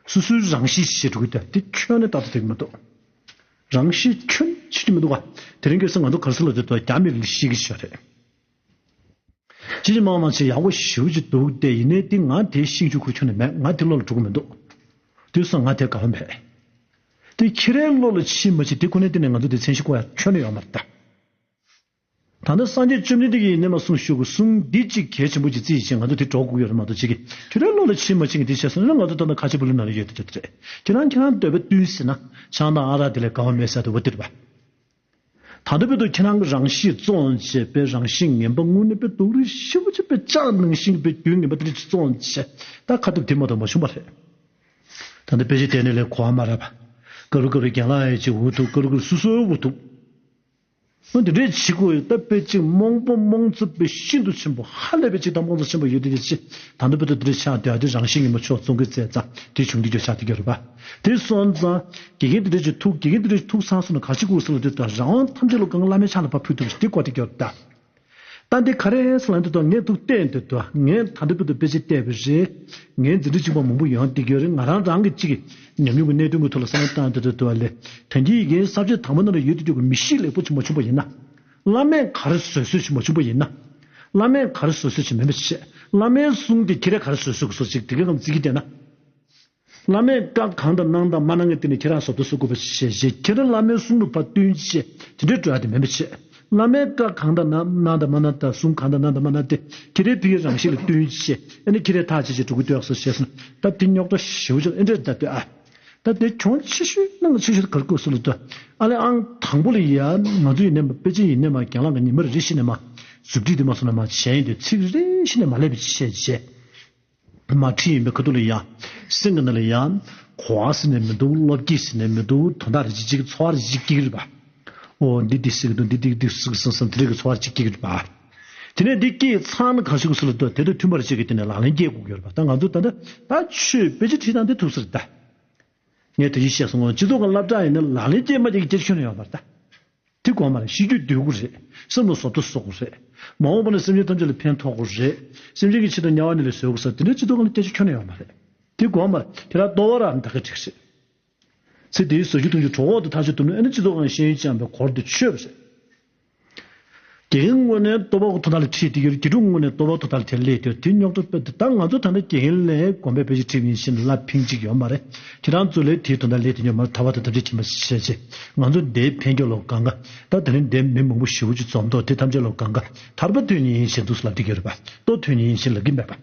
སོ་སོའི་རང་གཤིས་ཤེས་འགྲོ་གི་འདུག་སྟེ་ཁྱོན་ནས་ཏག་ཏག་དེ་གི་མི་འདུག་རང་གཤིས་ཁྱོན་ཆེ་གི་མི་འདུག་ག་དེ་རིང་ཁ་སང་ང་ཚོ་ག་རེ་ཟེར་ལབ་དུས་ད་རྒྱ་མི་རིགས་ཤེས་ཀྱི་ཤོག་རེད། ཅི་ཅི་མང་མང་ཆེ་ཡག་པོ་ཞེ་པོ་ཅིག་འདུག་སྟེ་ཡིན་ནའི་དེ་ང་དེའི་ཤེས་རྒྱུ་ཁུར་ཁྱོན་ནས་མེད། ང་དེ་བློ་ལ་འགྲོ་གི་མི་འདུག་དེ་སོང་ང་དེ་དགའ་བ་མེད། དེ་ཁྱེད་རའི་བློ་ལ་ཕྱིན་མ་ཕྱིན་དེ་ཁོ་ནའི་སྟེང་ནས་ང་ཚོ་དེ་མཚན་གཞི་བཀོད་ཡ་ཁྱོན་ནས་ཡོད་མ་རེད་ད། ད་ལྟ་སངས་རྒྱས་བཅོམ་ལྡན་འདས་ཀྱིས་ཡིན་ནའི་མ་གསུངས་ཞུ་དགོས་གསུང་འདི་གཅིག་གལ་ཆེན་པོ་ཅིག་བརྩིས་ཤིང་ང་ཚོ་དེ་སྒྲོག་དགོས་ཡོད་རེད་མ་གཏོགས་ཅིག་གིས་ཁྱེད་རའི་བློ་ལ་ཕྱིན་མ་ཕྱིན་གྱི་དེ་བྱས་སོང་ན་ང་ཚོ་ད་ལྟ་ཁ་ཆེ་བུ་ལོན་ནང་ལ་ཡོད་དེ་དེ་རེད། ཁྱེད་རང་ཁྱེད་རང་འདོད་པ་བསྟུན་ཟེར་ན་ཆང་དང་ཨ་རག་དེ་ལས་དགའ་བ་མེད་ཟེར་དེ་བ་དེ་རེད་པ། ད་ལྟ་བར་དུ་ཁྱེད་རང་གི་རང་གཤིས་བཙོང་བྱས་པའི་རང་གཤིས་ངན་པ་དངོས་གནས་པའི་སྡུག་རུས་ཞེ་པོ་ཅིག་པའི་ལྕགས་ནང་བཞིན་པའི་རྒྱུས་ངན་པ་དེ་འདྲ་ཅིག་བཙོང་བྱས་ད་ཁ་ཐུབ་དེ་མ་གཏོགས་མ་བྱུང་བ་རེད། ད་ལྟ་དཔེ་ཆ་དེ་ནས་ལས་གོ་བ་མ་རག་པ། ཀ་རུ་ཀ་རུ་རྒན་ལགས་ཡས་ཅིག་འུ་ཐུག་ཀ་རུ་ཀ་རུ་སུ་སུ་འུ་ཐུག་འོ་འདི་འདྲས་བྱེད་དགོས་ཡོད་ད་དཔེ་ཅིག་རྨོངས་པ་རྨོངས་ཚོད་པའི་ཤིན་ཏུ་ཆེན་པོ་ཧ་ལས་པའི་ཅིག་དང་རྨོངས་ཚོད་ཆེན་པོ་ཡོད་དེ་དེ་ཅི་ད་ལྟ་བར་དུ་འདི་འདྲས་ཆགས་བསྡད་དེ་རང་བཞིན་ངན་པ་ཕྱོགས་བཙོང་གི་རྩེད་ཙང་དེ་བྱུང་འདི་འགྱོ་ཆགས་དེ་ག་རུ་པ། དེ་སོང་ཙང་དགེ་རྒན་འདི་འདྲས་ཅིག་ཐུག་དགེ་རྒན་འདི་འདྲས་ཅིག་ཐུག་ཚར་སོང་ན་ག་ཅི་དགོས་ཟེར་ལབ་དུས་ད་རང་དབང་ཐམས་ཅད་ལ་གང་བླ་མའི་ཕྱག་ལ་ཕར་ཕུལ་ཐུབ་ཅིག་དེ་དགོས་དེ་ག་རུ་ད། ད་འདི་ག་རེ་ཟེར་ལབ་དུས་ད་ངས་ཐུག་བལྟས་འདུག་ད་ངས་ད་འདི་བར་དུ་དཔེ་ཆ་བལྟས་པ་རེད། ངས་འཛིན་གྲྭ་གཅིག་པ་མང་པོ་ཡོང་བསྡད་ཀྱི་ཡོད་རེད། ང་རང་རང་གི་གཅིག་གི་ཉམས་མྱོང་གི་གནད་དོན་གྱི་ཐོག་ལ་བསམ་བློ་བཏང་འདུག་ད་ལས་ད་འདི་ཡི་གེའི་ས་བཅད་དང་པོ་ནང་ལ་ཡོད་དུས་ཀྱི་མི་གཤིས་ལེགས་པོ་ཅིག་མ་བྱུང་བ་ཡིན་ན། བླ་མས་ག་རེ་བཟོད་གསོལ་ཅིག་མ་བྱུང་བ་ཡིན་ན། བླ་མས་ག་རེ་བཟོད་གསོལ་ཅིག་མིན་པ་བྱས། བླ་མའི་གསུང་དེ་ཁྱེད་རས་ག་རེ་བཟོད་གསོལ་དགོས་སོ་ཅིག་དེ་ག་གམ་བརྩི་གི་བསྡད་ན། བླ་མས་བཀའ་གང་དང་གནང་དང་མ་གནང་གི་སྟེང་ནས་ཁྱེད་རང་བཟོ་ལྟ་བཟོ་དགོས་པ་ཞེས་བྱས་ཁྱེད་རང་བླ་མའི་གསུང་དུ་ཕར་བསྟུན་བྱས་དེ་འདྲའི་འགྲོ་ཡ་དེ་མིན་པ་བྱས། བླ་མས་བཀའ་གང་དང་གནང་དང་མ་གནང་དང་གསུང་གང་དང་གནང་དང་མ་གནང་དེ་ཁྱེད་རའི་ཕ་གིའི་རང་བཞིན་ལ་བསྟུན་བྱས་ཨ་ནི་ཁྱེད་རའི་ཐག་བཅད་བྱས་འགྲོ་གི་འདུག་ཡག་སོ་ཞེས་སོང་ད་དེ་རྙོག་དྲ་ཞེ་པོ་ཅིག་ཨེ་འདྲ་ད་ལྟ་ཨ། ད་དེ་གྱོང་ཆེ་ཤོས་གནང་ཆེ་ཤོས་ག་རེ་དགོས་སོ་ལ་ད་ཨ་ལས་ཨང་དང་པོ་ལ་ཡ་ང་ཚོ་ཡིན་ནས་མ་དཔེ་ཆ་ཡིན་ནས་མ་རྒན་ལགས་ཀྱི་ཉི་མ་རེ་རེ་བཞིན་ནས་མ་མཛུབ་ཁྲིད་དེ་མ་སོང་ན་མ་བྱས་ཡིན་དུས་ཚིག་རེ་བཞིན་ནས་མ་སླེབས་པ་བྱས་བྱས། མ་ཁྲིད་ཡིན་པའི་ཁ་ཐུག་ལ་ཡ། སེམས་ཀྱི་ནང་ལ་ཡ། གོ་བ་ཟེར་ནས་མི་འདུག་སློབ་སྐྱེས་ཟེར་ནས་མི་འདུག་དོན་དག་རེ་ཅིག་ཅིག་འཚོ་བ་རེ་ཅིག་སྐྱེ་གི་རེད་པ། ཨོ་འདི་འདི་ཟེར་གི་འདུག་འདི་འདི་འདི་ཟེར་གི་སོང་སོང་དེ་རིགས་ཀྱི་འཚོ་བ་རེ་ཅིག་སྐྱེ་གི་རེད་པ། དེ་ནས་འདི་སྐྱེས་ཚར་ན་ག་ཤུག་སུ་ལ་འདུག་དེ་དང་མཐུན་པར་བྱེད་ཀྱི་དེ་ནས་ལག་ལེན་སྐྱེལ་དགོས་ཀྱི་ཡོད་རེད་པ། ད་ང་ཚོ་ད་ལྟ་ད་ཆོས་དཔེ་ཆ་ཁྲིད་སྟངས་འདི་ཐུག་ས་རེད་ད། ངས་དེ་བཞིན་བཤད་སོང་ངོ་། སྤྱི་ཚོགས་ཀྱི་སློབ་གྲྭ་ཡིན་ན་ལག་ལེན་སྐྱེལ་མ་སྐྱེལ་གྱི་སྐད་ཆ་ཁྱོན་ནས་ཡོད་མ་རེད་ད། དེ་དགོས་མ་རེད། ཤེས་རྒྱུད་འདུལ་དགོས་རེད། སེམས་ལ་བཟོ་ལྟ་བཟོ་དགོས་རེད། མ་འོངས་པ་ན་སེམས་ཅན་ཐམས་ཅད་ལ་ཕན་ཐོགས་དགོས་རེད། སེམས་ཅན་གྱི་ཆེད་དུ་དམྱལ་བ་ནས་ལས་བཟོ་དགོས་ས་དེ་འདྲའི་སྤྱི་ཚོགས་ཀྱི་སྐད་ཆ་ཁྱོན་ནས་ཡོད་མ་རེད། དེ་དགོས་མ་རེད། དེ་ལ་ལྟོ་བ་རང་ད་ག་འགྲིག་རེད། ཚེ་འདིའི་ཟ་རྒྱུ་འཐུང་རྒྱུ་གྲོད་ཁོག་དེ་ཐག་ཆོད་ཐུབ་ན་ཨ་ནི་སྤྱི་ཚོགས་ཀྱི་ཤེས་ཡོན་ཅན་པའི་སྐོར་དེ་ཆོད་པ་རེད། དགེ་རྒན་ངོས་ནས་ལྟོ་བ་ཐོག་ཐག་ལ་ཁྲིད་དེ་ཡོད། དགེ་ཕྲུག་ངོས་ནས་ལྟོ་བ་ཐོག་ཐག་ལ་དེ་ལས་དེ་དེ་རྙོག་དྲ་སྤེལ་དེ་ད་ང་ཚོ་ད་ལྟ་དགེ་རྒན་ལས་དགོན་པའི་དཔེ་ཆ་ཁྲིད་མིན་ཕྱིན་ལ་ཕིང་གཅིག་ཡོད་མ་རེད། ཁྱེད་རང་ཚོ་ལས་དེའི་དོན་དག་ལས་དེ་ཉོ་མ་ཐར་པ་དང་ཐམས་ཅད་མཁྱེན་པ་ཤེས་བྱས་ང་ཚོ་འདིའི་ཕན་སྐྱོ་ལོ་གང་ག་ད་དེ་རིང་འདིའི་མི་མང་པོ་ཞེ་པོ་ཅིག་འཛོམས་ཐོག་དེ་ཐམས་ཅད་ལོ་གང་ག་ཐར་པ་ཐོན་ནི་ཡིན་ཞེས་འདུག་སུ་ལབ་དེ་ག་རེད་པ། ལྟོ་ཐོན་ནི་ཡིན་ཞེས་ལབ་ཀྱི་མེད་པ།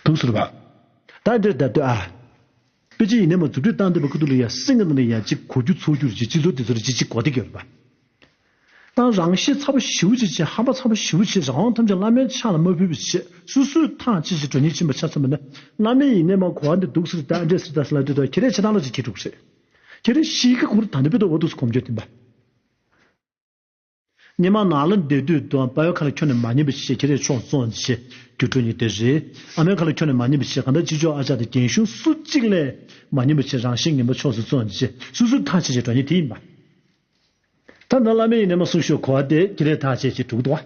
འདུག་ཟེར་བ། ད་འདིར་ད་ལྟོས་ཨ། དཔེ་ཆ་ཡིན་ནའི་མ་མཛུབ་ཁྲིད་བཏང་བསྡད་པ་ཁུ་ཐུག་ལ་ཡ་སེང་གེ་ནང་ལ་ཡ་གཅིག་གོ་རྒྱུ་ཚོར་རྒྱུ་རེ་ཅིག་སྤྱི་ཚོགས་དེ་ཚོ་རེ་ཅིག་གཅིག་གོ་བདེ་གི་ཡོད་རེད་པ། ད་རང་བཞིན་ཚ་པོ་ཞེ་པོ་ཅིག་བྱས་ཧམ་པ་ཚ་པོ་ཞེ་པོ་བྱས་རང་དབང་ཐམས་ཅད་བླ་མའི་ཕྱག་ལ་མ་ཕུལ་བ་བྱས་སོ་སོས་ཐང་ཆད་ཅིག་འགྲོ་ཉེན་ཕྱིན་པ་ཆ་ཚང་མིན་ན་བླ་མས་ཡིན་ནའི་མ་གོ་བ་འདི་འདུག་ཟེར་ད་འདྲས་ཟེར་ད་ཟེར་ལ་འདི་ད་ཁྱེད་རས་བྱེད་སྟངས་ལ་ཅིག་ཁྱེད་འགྲོ་གི་རེད། ཁྱེད་རས་ཤི་ཁ་ཁུར་ད་འདི་དཔེ་ད་འོ་འདུག་སེ་གོམས་འགྱོད་འདི་པ། སྙེ་མ་ནང་ལ་བསྡད་དུས་དང་པ་ཡོ་ཁ་ལ་ཁྱོན་ནས་མ་ཉན་པ་ཞིག་ཁྱེད་རས་ཕྱོགས་བཙོང་བྱས་རྒྱུ་འཕྲོད་ཉིད་དེ་རེད། ཨ་མའི་ཁ་ལ་ཁྱོན་ནས་མ་ཉན་པ་ཞིག་གང་ལྟར་ཅི་ལྕོགས་ཨ་ཅག་དང་རྒན་གཞོན་སུ་གཅིག་ལས་མ་ཉན་པ་ཞིག་རང་བཞིན་ངན་པ་ཕྱོགས་སུ་བཙོང་བྱས་སུ་སུ་ཐག་ཆད་ཀྱི་འགྲོ་ཉིད་དེ་ཡིན་པ། ད་ནི་བླ་མས་ཡིན་ནའི་མ་གསུང་ཤོག་གོ་བ་དེ་ཁྱེད་རས་ཐག་ཆད་ཀྱི་འགྲོ་གི་འདུག་བ།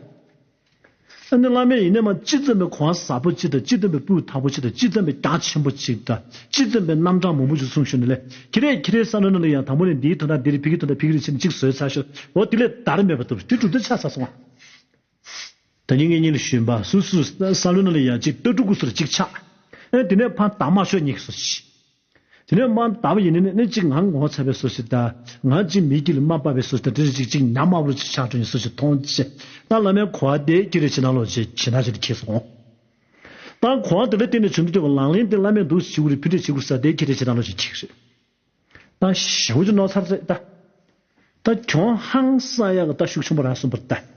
ཨ་ནི་བླ་མས་ཡིན་ནའི་མ་ཅི་ཙམ་པའི་གོང་ཟབ་པོ་ཅིག་དང་ཅི་ཙམ་པའི་སྤུས་དག་པོ་ཅིག་དང་ཅི་ཙམ་པའི་རྒྱ་ཆེན་པོ་ཅིག་དང་ཅི་ཙམ་པའི་རྣམ་གྲངས་མང་པོ་ཅིག་གསུངས་ཞུ་ནས་ལས་ཁྱེད་རས་ཁྱེད་རའི་བསམ་བློ་ནང་ལ་ཡང་དང་པོ་ནས་འདིའི་དོན་དག་འདི་རེད་ཕ་གི་དོན་དག་ཕ་གི་རེད་ཟེར་ནས་གཅིག་བཟོས་ཚར་ཤོག་འོ་དེ་ལས་ད་རེས་མེད་པ་ཐུབ་དེ་གྲུབ་དེ་ཆགས་ཚར་སོང་བ། ད་ནི་ངེད་གཉིས་ལ་ཞུན་པ་སུ་སུ་བསམ་བློ་ནང་ལ་ཡང་གཅིག་ལྟ་གྲུབ་ཀུ་སུར་གཅིག་ཆགས། ཨེ་དེ་ནས་ཕར་དག་མ་ཤོག་གཉིས་ཀྱི་སུ་ཞིག་དེ་ནས་མར་བདག་པ་ཡིན་ནི་ནི་གཅིག་ང་ངོ་ཚ་བའི་སོ་ཞིག་དང་ང་གཅིག་མི་དཀྱིལ་ལ་མ་སྤར་བའི་སོ་ཞིག་དང་དེ་རེ་གཅིག་གཅིག་ཉམས་དམའ་བོ་ཅིག་ཆགས་འགྲོ་ཡིན་སོ་ཞིག་མཐོང་ཅེས་ད་བླ་མའི་གོ་བ་དེ་ཀྱི་རེ་ཕྱི་ནང་ལོག་ཅེས་ཇི་ལྟར་ཅིག་ཏུ་ཁེལ་སོང་། ད་གོ་བ་དེ་ལ་བརྟེན་ནས་བྱུང་དུས་ཀྱི་ལག་ལེན་དེ་བླ་མས་འདུག་ཞུ་གི་རེད་ཕི་འདྲས་བྱེད་དགོས་ས་དེ་ཀྱི་རེ་ཕྱི་ནང་ལོག་ཅིག་ཁེལ་རེད། ད་ཞེ་པོ་ཅིག་ནོར་ཚར་རེད་ད། ད་གྱོང་ཧང་སང་ཡག་གི་ད་ཤུགས་ཆེན་པོ་རག་སོང་བར་ད།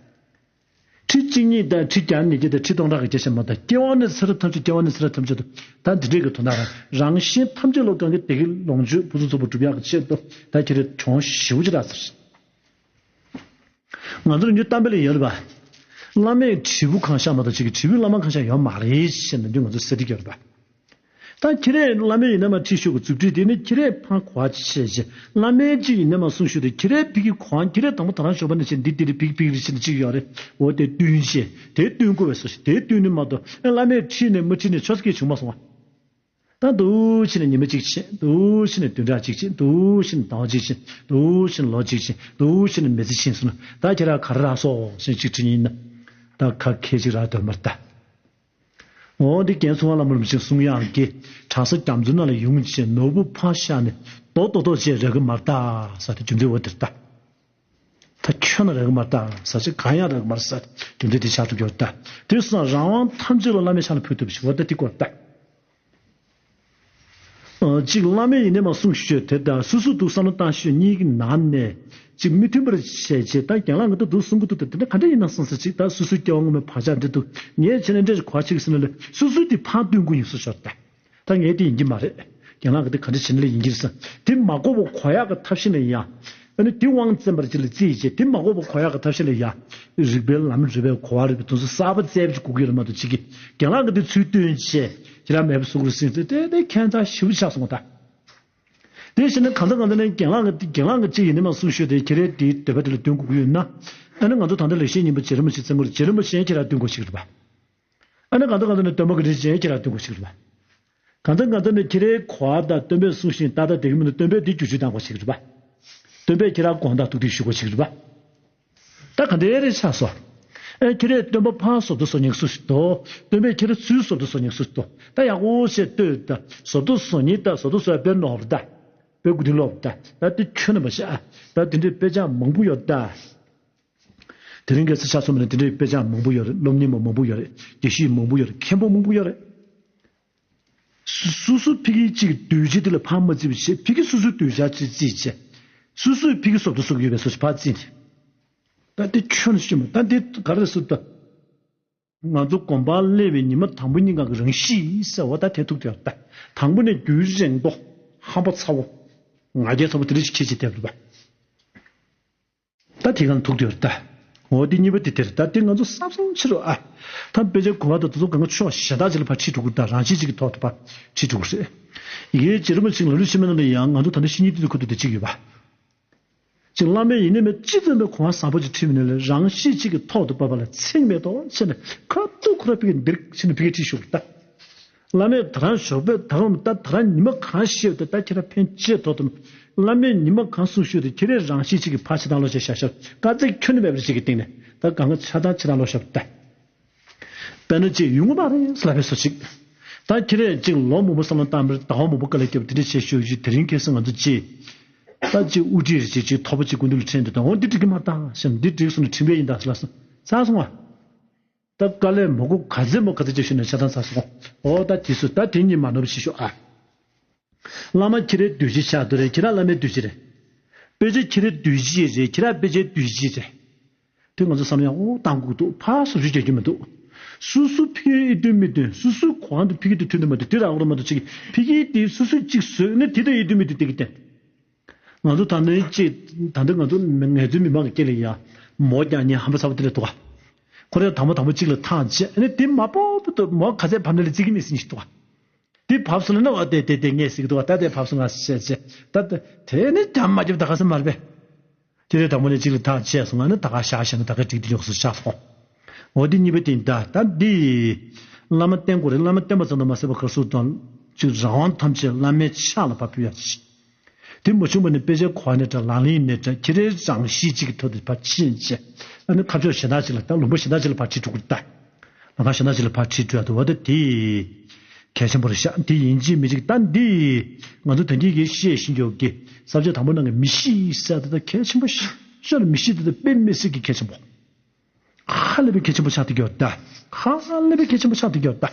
ཁྲི་གཅིག་གཉིས་དང་ཁྲི་བརྒྱ་ཉིས་བརྒྱ་དང་ཁྲི་སྟོང་ཕྲག་གི་བརྒྱ་ཆ་མ་དང་སྐྱེ་བ་ནས་ཚེ་རབས་ཐམས་ཅད་སྐྱེ་བ་ནས་ཚེ་རབས་ཐམས་ཅད་དུ་ད་འདི་འདྲས་ཀྱི་དོན་དག་རང་རང་བཞིན་ཐམས་ཅད་ལོ་གང་གི་བདེ་སྐྱིད་ལོངས་སྤྱོད་ཕུན་སུམ་ཚོགས་པ་སྒྲུབ་ཡག་གི་ཆེད་དུ་ད་ཁྱེད་རེ་གྱོང་ཞེ་པོ་ཅིག་རག་ཚར། ང་ཚོར་ཉུ་གཏམ་དཔེ་ལ་ཡོད་རེད་པ། བླ་མས་དྲིལ་བུ་གང་བཞག་མ་གཏོགས་གཅིག་གི་དྲིལ་བུའི་བླ་མ་གང་བཞག་ཡོད་མ་རེད་ཞེས་ནམ་རྒྱུན་ང་ཚོ་ཟེར་གྱི་ཡོད་རེད་པ། ད་ཁྱེད་རས་བླ་མས་ཡིན་ན་མ་ཁྲིད་ཤོག་གི་མཛུབ་ཁྲིད་དེ་ནི་ཁྱེད་རས་ཕར་གོ་བ་ཆེ་ཆེ་བླ་མས་ཅིག་ཡིན་ན་མ་གསུང་ཤོག་དེ་ཁྱེད་རས་ཕི་གི་གོང་ཁྱེད་རས་དང་པོ་ད་རང་ཞོགས་པ་ནས་བྱས་འདི་འདི་རེད་ཕིག་ཕིག་རེད་བྱས་ནས་ཅིག་ཡོད་རེད་འོ་དེ་བསྟུན་ཆེ་དེ་བསྟུན་དགོས་པའི་སོ་ཞིག་དེ་བསྟུན་ནི་མ་གཏོགས་ཨེ་བླ་མས་ཁྲིད་ནས་མ་ཁྲིད་ནས་ཆོས་སྐད་བྱུང་མ་སོང་བ། ད་འདུག་ཕྱིན་ནས་ཉི་མ་གཅིག་ཕྱིན། འདུག་ཕྱིན་ནས་བདུན་ཕྲག་གཅིག་ཕྱིན། འདུག་ཕྱིན་ནས་ཟླ་བ་གཅིག་ཕྱིན། འདུག་ཕྱིན་ནས་ལོ་གཅིག་ཕྱིན། འདུག་ཕྱིན་ནས་མི་ཚེ་ཕྱིན་སོང་ན་ད་ཁྱེད་རང་ག་རེ་རག་སོང་ཞེས་གཅིག་དྲིས་ཉིན་ན། ད་ཁ་ཁེ་ཅིག་རག་འདོད་མ་རེད་ད། འོ་འདི་རྒན་ཚོང་བ་ལ་མོར་མི་ཤེས་གསུང་ཡག་གི་གྲྭ་ས་རྒྱ་མཚོ་ནང་ལ་ཡོང་བྱས་ནོར་བུ་ཕར་བཞག་ནས་རྡོ་རྡོ་རྡོ་བྱས་རག་གི་མ་རེད་ད་ཟེར་ཏེ་རྒྱུ་མཚན་འོ་དེ་རེད་ད། ད་ཁྱོན་ནས་རག་གི་མ་རེད་ད་ཟེར་ཅིག་གང་ཡང་རག་གི་མ་རེད་ཟེར་རྒྱུ་མཚན་དེ་ཆགས་ཐུབ་ཀྱི་ཡོད་རེད་ད། དེ་སོང་ཙང་རང་དབང་ཐམས་ཅད་ལ་བླ་མའི་ཕྱག་ལ་ཕུལ་ཐུབ་ཞིག་འོ་ད་དེ་སྐོར་ད། ཨ་གཅིག་བླ་མས་ཡིན་ནའི་མ་གསུངས་ཤོད་དེ་དང་སོ་སོ་འདུག་བསམ་བློ་བཏང་ཤོད་གཉིས་ཀྱི་ནང་ནས་གཅིག་མི་མཐུན་པར་བྱས་བྱས་ད་རྒན་ལགས་ང་ད་འདུག་གསུང་གི་འདུག་ད་དེ་འདྲ་ག་འདྲ་ཡིན་ན་བསམ་ས་གཅིག་ད་སོ་སོའི་སྐྱེ་བ་སྔོན་མའི་བག་ཆགས་འདི་འདུག་ངས་བྱས་ན་འདྲ་ཞིག་གོ་བ་ཆེ་གི་ཟེར་ན་ལས་སོ་སོའི་དེ་ཕར་བསྟུན་དགོས་ཡིན་སུ་ཤོར་ད། ད་ངས་དེ་ཡིན་གྱི་མ་རེད། རྒན་ལགས་ཀྱིས་དེ་ག་འདྲ་བྱས་ན་ལས་ཡིན་གྱི་རེད་ཟེར་དེ་མ་གོ་བ་གོ་ཡག་གི་ཐབས་ཤེས་ལ་ཡང་། ཨ་ནི་དེ་དབང་བཙན་པར་ཅིག་ལ་བརྩིས་བྱས་དེ་མ་གོ་བ་གོ་ཡག་གི་ཐབས་ཤེས་ལ་ཡང་། རིག་པའི་ལམ་རིག་པའི་གོ་བ་རིག་པའི་དོན་ཚན་གསར་པ་བཙལ་བྱས་དགོས་ཀྱི་ཡོད་མ་གཏོགས་ཅིག་གིས་རྒན་ལགས་ཀྱིས་དེ་ཚུལ་སྟོན་བྱས་ཁྱེད་རང་མེད་པ་བཟོ་དགོས་རེད་ཟེར་དེ་དེ་ཁྱད་མཚར་ཞེ་པོ་ཆགས་སོང་ད། དེ་བཞིན་ནི་གང་ལྟར་གང་ལྟར་ནི་རྒན་ལགས་ཀྱི་རྒན་ལགས་ཀྱི་ཅིག་ཡིན་ནི་མ་གསུང་ཤོད་དེ་ཁྱེད་རའི་དེའི་འདོད་པ་དེ་ལ་འདོན་དགོས་ཀྱི་ཡོད་ན། ཨ་ནི་ང་ཚོ་ད་ལྟ་ལེགས་བཤད་སྙིང་པོ་རྗེ་རིན་པོ་ཆེ་བཙན་པོ་རེད། རྗེ་རིན་པོ་ཆེ་ཁྱེད་རང་འདོན་དགོས་ཞིག་རེད་པ། ཨ་ནི་གང་ལྟར་གང་ལྟར་ནི་སྟོན་པ་གི་རིགས་ཅན་ཁྱེད་རང་སྟོན་དགོས་ཞིག་རེད་པ། གང་ལྟར་གང་ལྟར་ནི་ཁྱེད་རའི་གོ་བ་དང་སྟོན་པས་གསུངས་ཤིང་ཏག་ཏག་བསྡད་ཀྱི་མིན་ན་སྟོན་པས་འདི་བསྒྱུར་བཅོས་གཏང་དགོས་ཞིག་རེད་པ། སྟོན་པས་ཁྱེད་རང་དགོངས་དག་ཐུགས་གཏིང་ཞུ་དགོས་ཞིག་རེད་པ། ད་ག་འདྲའི་རེ་ཆགས་སོ། ཨེ་ཁྱེད་རའི་སྟོན་པ་ཕར་བཟོ་ལྟ་བཟོ་ཉེན་སུ་ཞིག་དོ། སྟོན་པས་ཁྱེད་རའི་ཚུལ་བཟོ་ལྟ་བཟོ་ཉེན་སུ་ཞིག་དོ། ད་ཡག་པོ་བྱས་ལྟོས་ད་བཟོ་ལྟ་བཟོ་ཉེན་ད་བཟོ་ལྟ་བཟོ་ཡ་དཔེ་ནོར་ད། དཔེ་དགུ་ཐིག་ལོག་ད། ད་དེ་ཁྱོན་ནས་མ་བྱ། ད་དེ་འདྲའི་དཔེ་ཆ་མང་པོ་ཡོད་ད། དེ་རིང་གི་ས་ཆ་སོང་མ་ནས་དེ་འདྲའི་དཔེ་ཆ་མང་པོ་ཡོད་རེད། སློབ་གཉེར་མ་མང་པོ་ཡོད་རེད། དགེ་བཤེས་མང་པོ་ཡོད་རེད། མཁན་པོ་མང་པོ་ཡོད་རེད། སོ་སོ་ཕ་གི་གཅིག་གི་འདོད་བྱེད་དེ་ལ་ཕར་མ་བརྩིས་པ་བྱས་ཕ་གི་སོ་སོའི་འདོད་བྱ་གཅིག་བརྩིས་བྱས། སོ་སོའི་ཕ་གི་བཟོ་ལྟ་བཟོ་གི་ཡོད་པའི་སོ་སོ་ཕར་བརྩིས་ནས། ད་དེ་ཁྱོན་ནས་ཤོད་མ་ད་འདི་ག་རེ་ཟེར་ད། ང་ཚོ་དགོན་པར་སླེབས་པའི་ཉི་མ་དང་པོ་གཉིས་ཀ་གི་རང་གཤིས་ཟེར་བ་ད་དེ་ཐུག་དེ་ཡོད་ད། དང་པོ་ནས་རྒྱུན་རིང་པོ་ཧམ་པ་ཚ་བོ། ང་རྒྱལ་ཚ་བོ་དེ་འདྲ་ཞིག་ཁྱེད་ཀྱིས་བསྡད་པ་རེད་པ། ད་དེ་གང་ཐུག་དེ་ཡོད་ད། འོ་དེ་གཉིས་པ་དེ་དེར་ད་དེ་ང་ཚོ་བསམ་བསམ་ཕྱིར་རོ་ཨ། ད་དཔེ་ཆའི་གོ་བ་དང་དེ་ཚོ་གང་ག་ཕྱོགས་གཞན་དག་ཅིག་ལ་ཕར་ཁྲིད་འགྲོ་གི་རེད་ད། རང་གཤིས་གཅིག་གི་ཐོག་ཏུ་ཕར་ཁྲིད་འགྲོ་གི་རེད། ཡི་གེ་རྗེ་རིན་པོ་ཆེ་ལ་ལུ་ཤེས་མེད་ནང་ལ་ཡང་ང་ཚོ་ད་ལྟ་བཤེས་གཉེན་དེ་ཚོ་ཁུ་དུ་དེ་གཅིག་ཡོད་པ། ཅིག་བླ་མས་ཡིན་ནའི་མེད་ཅི་ཙམ་པའི་གོ་བ་བཟང་པོ་ཅིག་ཁྲིད་མི་ནུས་ལ་རང་གཤིས་གཅིག་གི་ཐོག་ཏུ་བབས་པ་ལ་ཚེགས་མེད་དོ་ཟེར་ནས་ཁ་ཐུག་ཁོ་ར་ཕ་གིར་འདིར་ཕྱིན་ནས་ཕ་གིར་ཁྲིད་ཤོག་ད། བླ་མས་ད་རང་ཞོགས་པའི་ད་རུང་ད་ད་རང་ཉི་མ་གང་བཤད་དེ་ད་ཁྱེད་རང་ཕན་ཆེ་དོ་དམ། བླ་མས་ཉི་མ་གང་གསུང་ཤོག་དེ་ཁྱེད་རང་རང་གཤིས་གཅིག་གི་ཕར་ཕྱི་དང་ལོག་བྱས་བཞག་ཤོག་དཀའ་ཚེགས་ཁྱོན་ནས་མེད་པ་ཅིག་གི་སྟེང་ནས་ད་གང་ག་ཆ་ཚང་ཕྱི་དང་ལོག་ཤོག་ད། དཔེར་ན་ཅིག་ཡོང་གི་མ་རེད་ཟེར་ལབ་པའི་བཟོ་ཅིག་ད་ཁྱེད་རང་ཅིག་ལོ་མང་པོ་བསམ་བློ་བཏང་མིར་ཟླ་བ་མང་པོ་དཀའ་ལས་བརྒྱབ་དེ་འདྲ་བྱས་ཤོག་ཅིག་དེ་རིང་ཁ་སང་ང་ཚོ་ཅིག་ད་ཅིག་དབུ་ཁྲིད་རེ་ཅིག་ཅིག་མཐོ་པོ་ཅིག་སྐུ་མདུན་ལ་ཁྲིད་འདུག་ད་འོ་འདི་འགྲིག་གི་མ་རེད་ད་ཟེར་ནས་འདི་འགྲིག་སོང་ནས་ཁྲིམས་འགལ་ཡིན་ད་ཟེར་ལབ་སོང་། ཚར་སོང་བ། ད་དཀའ་ལས་མང་པོ་ག་ཚད་མོ་ག་ཚད་ཅིག་ཞུས་ནས་ཆ་ཚང་ཚར་སོང་། འོ་ད་དེ་སུ་ད་དེ་གཉིས་མ་ནོར་བ་ཞིག་ཤོག་ཨ། བླ་མ་ཁྱེད་རའི་འདུས་བྱས་ཆགས་འདུག་རེད། ཁྱེད་རང་བླ་མའི་འདུས་བྱས་རེད། དཔེ་ཆ་ཁྱེད་རའི་འདུས་བྱས་རེད། ཁྱེད་རང་དཔེ་ཆའི་འདུས་བྱས་རེད། དེ་ང་ཚོ་བསམ་ཡང་འོ་བཏང་དགོས་འདུག་ཕར་སོ་སོས་རྒྱག་རྒྱུ་མི་འདུག་སོ་སོ་ཕ་གིར་ཨེ་འདུན་མི་འདུན་སོ་སོའི་གོ་འདུག་ཕ་གི་དེ་མཐུན་འདུག་མ་འདུག་དེ་རང་འོར་མ་འདུག་ཅིག་ཕ་གི་དེ་སོ་སོས་ཅིག་བཟོས་ནས་དེ་དང་ཨེ་འདུན་མི་འདུན་དེ་གི་བསྟན། ང་ཚོ་ད་ནི་ཅིག་ད་འདི་ང་ཚོ་ངལ་རྩོལ་མི་མང་གི་སྐད་ལ་ཡ་མོ་རྒྱག་ཉེན་ཧམ་པ་ཚ་པོ་དེ་འདྲ་འདུག་ག་ཁོ་རང་དང་པོ་དང་པོ་གཅིག་ལ་ཐག་བཅད་ནས་དེ་མ་པོ་པོ་དུ་མོ་ག་ཚད་བབས་ན་ལ་རྩི་གི་མེད་ཟིན་ཞིག་འདུག་ག་དེ་བབས་སོང་ན་ཨོ་དེ་དེ་དེ་ངས་ཟིག་འདུག་ག་ད་དེ་བབས་སོང་ང་བཤད་བཤད་ད་དེ་དེ་ནི་རྒྱ་མ་རྒྱབ་ད་ག་ས་མར་པས། དེ་རེད་དང་པོ་ནས་གཅིག་ལ་ཐག་བཅད་སོང་ང་ནི་ད་ག་བཞག་བཞག་ན་ད་ག་འགྲིག་དེ་ཡོག་སོ་ཆགས་སོང་། འོ་དེ་གཉིས་པ་དེ་ད་ད་འདི་བླ་མ་བསྟེན་དགོས་རེད། བླ་མ་བསྟེན་པ་ཙམ་དུ་མ་ཟད་པ་ག་སུ་དང་གཅིག་རང་དབང་ཐམས་ཅད་བླ་མའི་ཕྱག་ལ་ཕར་ཕུལ་ཡ་ཅིག་དེ་མ་བྱུང་བ་ནི་དཔེ་ཆའི་གོ་བ་ནས་འདྲ་ལག་ལེན་ནས་འདྲ་ཁྱེད་རའི་རང་གཤིས་གཅིག་གི་ཐོག་ཏུ་ཕར་ཕྱིན་བྱས་ཨ་ནི་ཁ་ཕྱོགས་གཞན་དག་ཅིག་ལ་ད་ལུང་པ་གཞན་དག་ཅིག་ལ་ཕར་ཁྲིད་འགྲོ་གི་རེད་ད། ལམ་ཁ་གཞན་དག་ཅིག་ལ་ཕར་ཁྲིད་འགྲོ་ཡ་འདུག་བ་ད་དེ་གལ་ཆེན་པོ་རེད་ཤག་དེ་ཡིན་གཅིག་མིན་གཅིག་ད་འདི་ང་ཚོ་ད་གིན་གྱི་བཤད་བཞིན་ཡོད་ཀྱི་ས་བཅད་དང་པོ་ནང་གི་མི་གཤིས་ཟེར་ད་ད་གལ་ཆེན་པོ་ཤག་ཤོར་མི་གཤིས་ད་ད་དཔེ་མི་སྲིད་ཀྱི་གལ་ཆེན་པོ། ཧ་ལས་པའི་གལ་ཆེན་པོ་ཆགས་བསྡད་ཀྱི་ཡོད་ད། ཧ་ལས་པའི་གལ་ཆེན་པོ་ཆགས་བསྡད་ཀྱི་ཡོད་ད།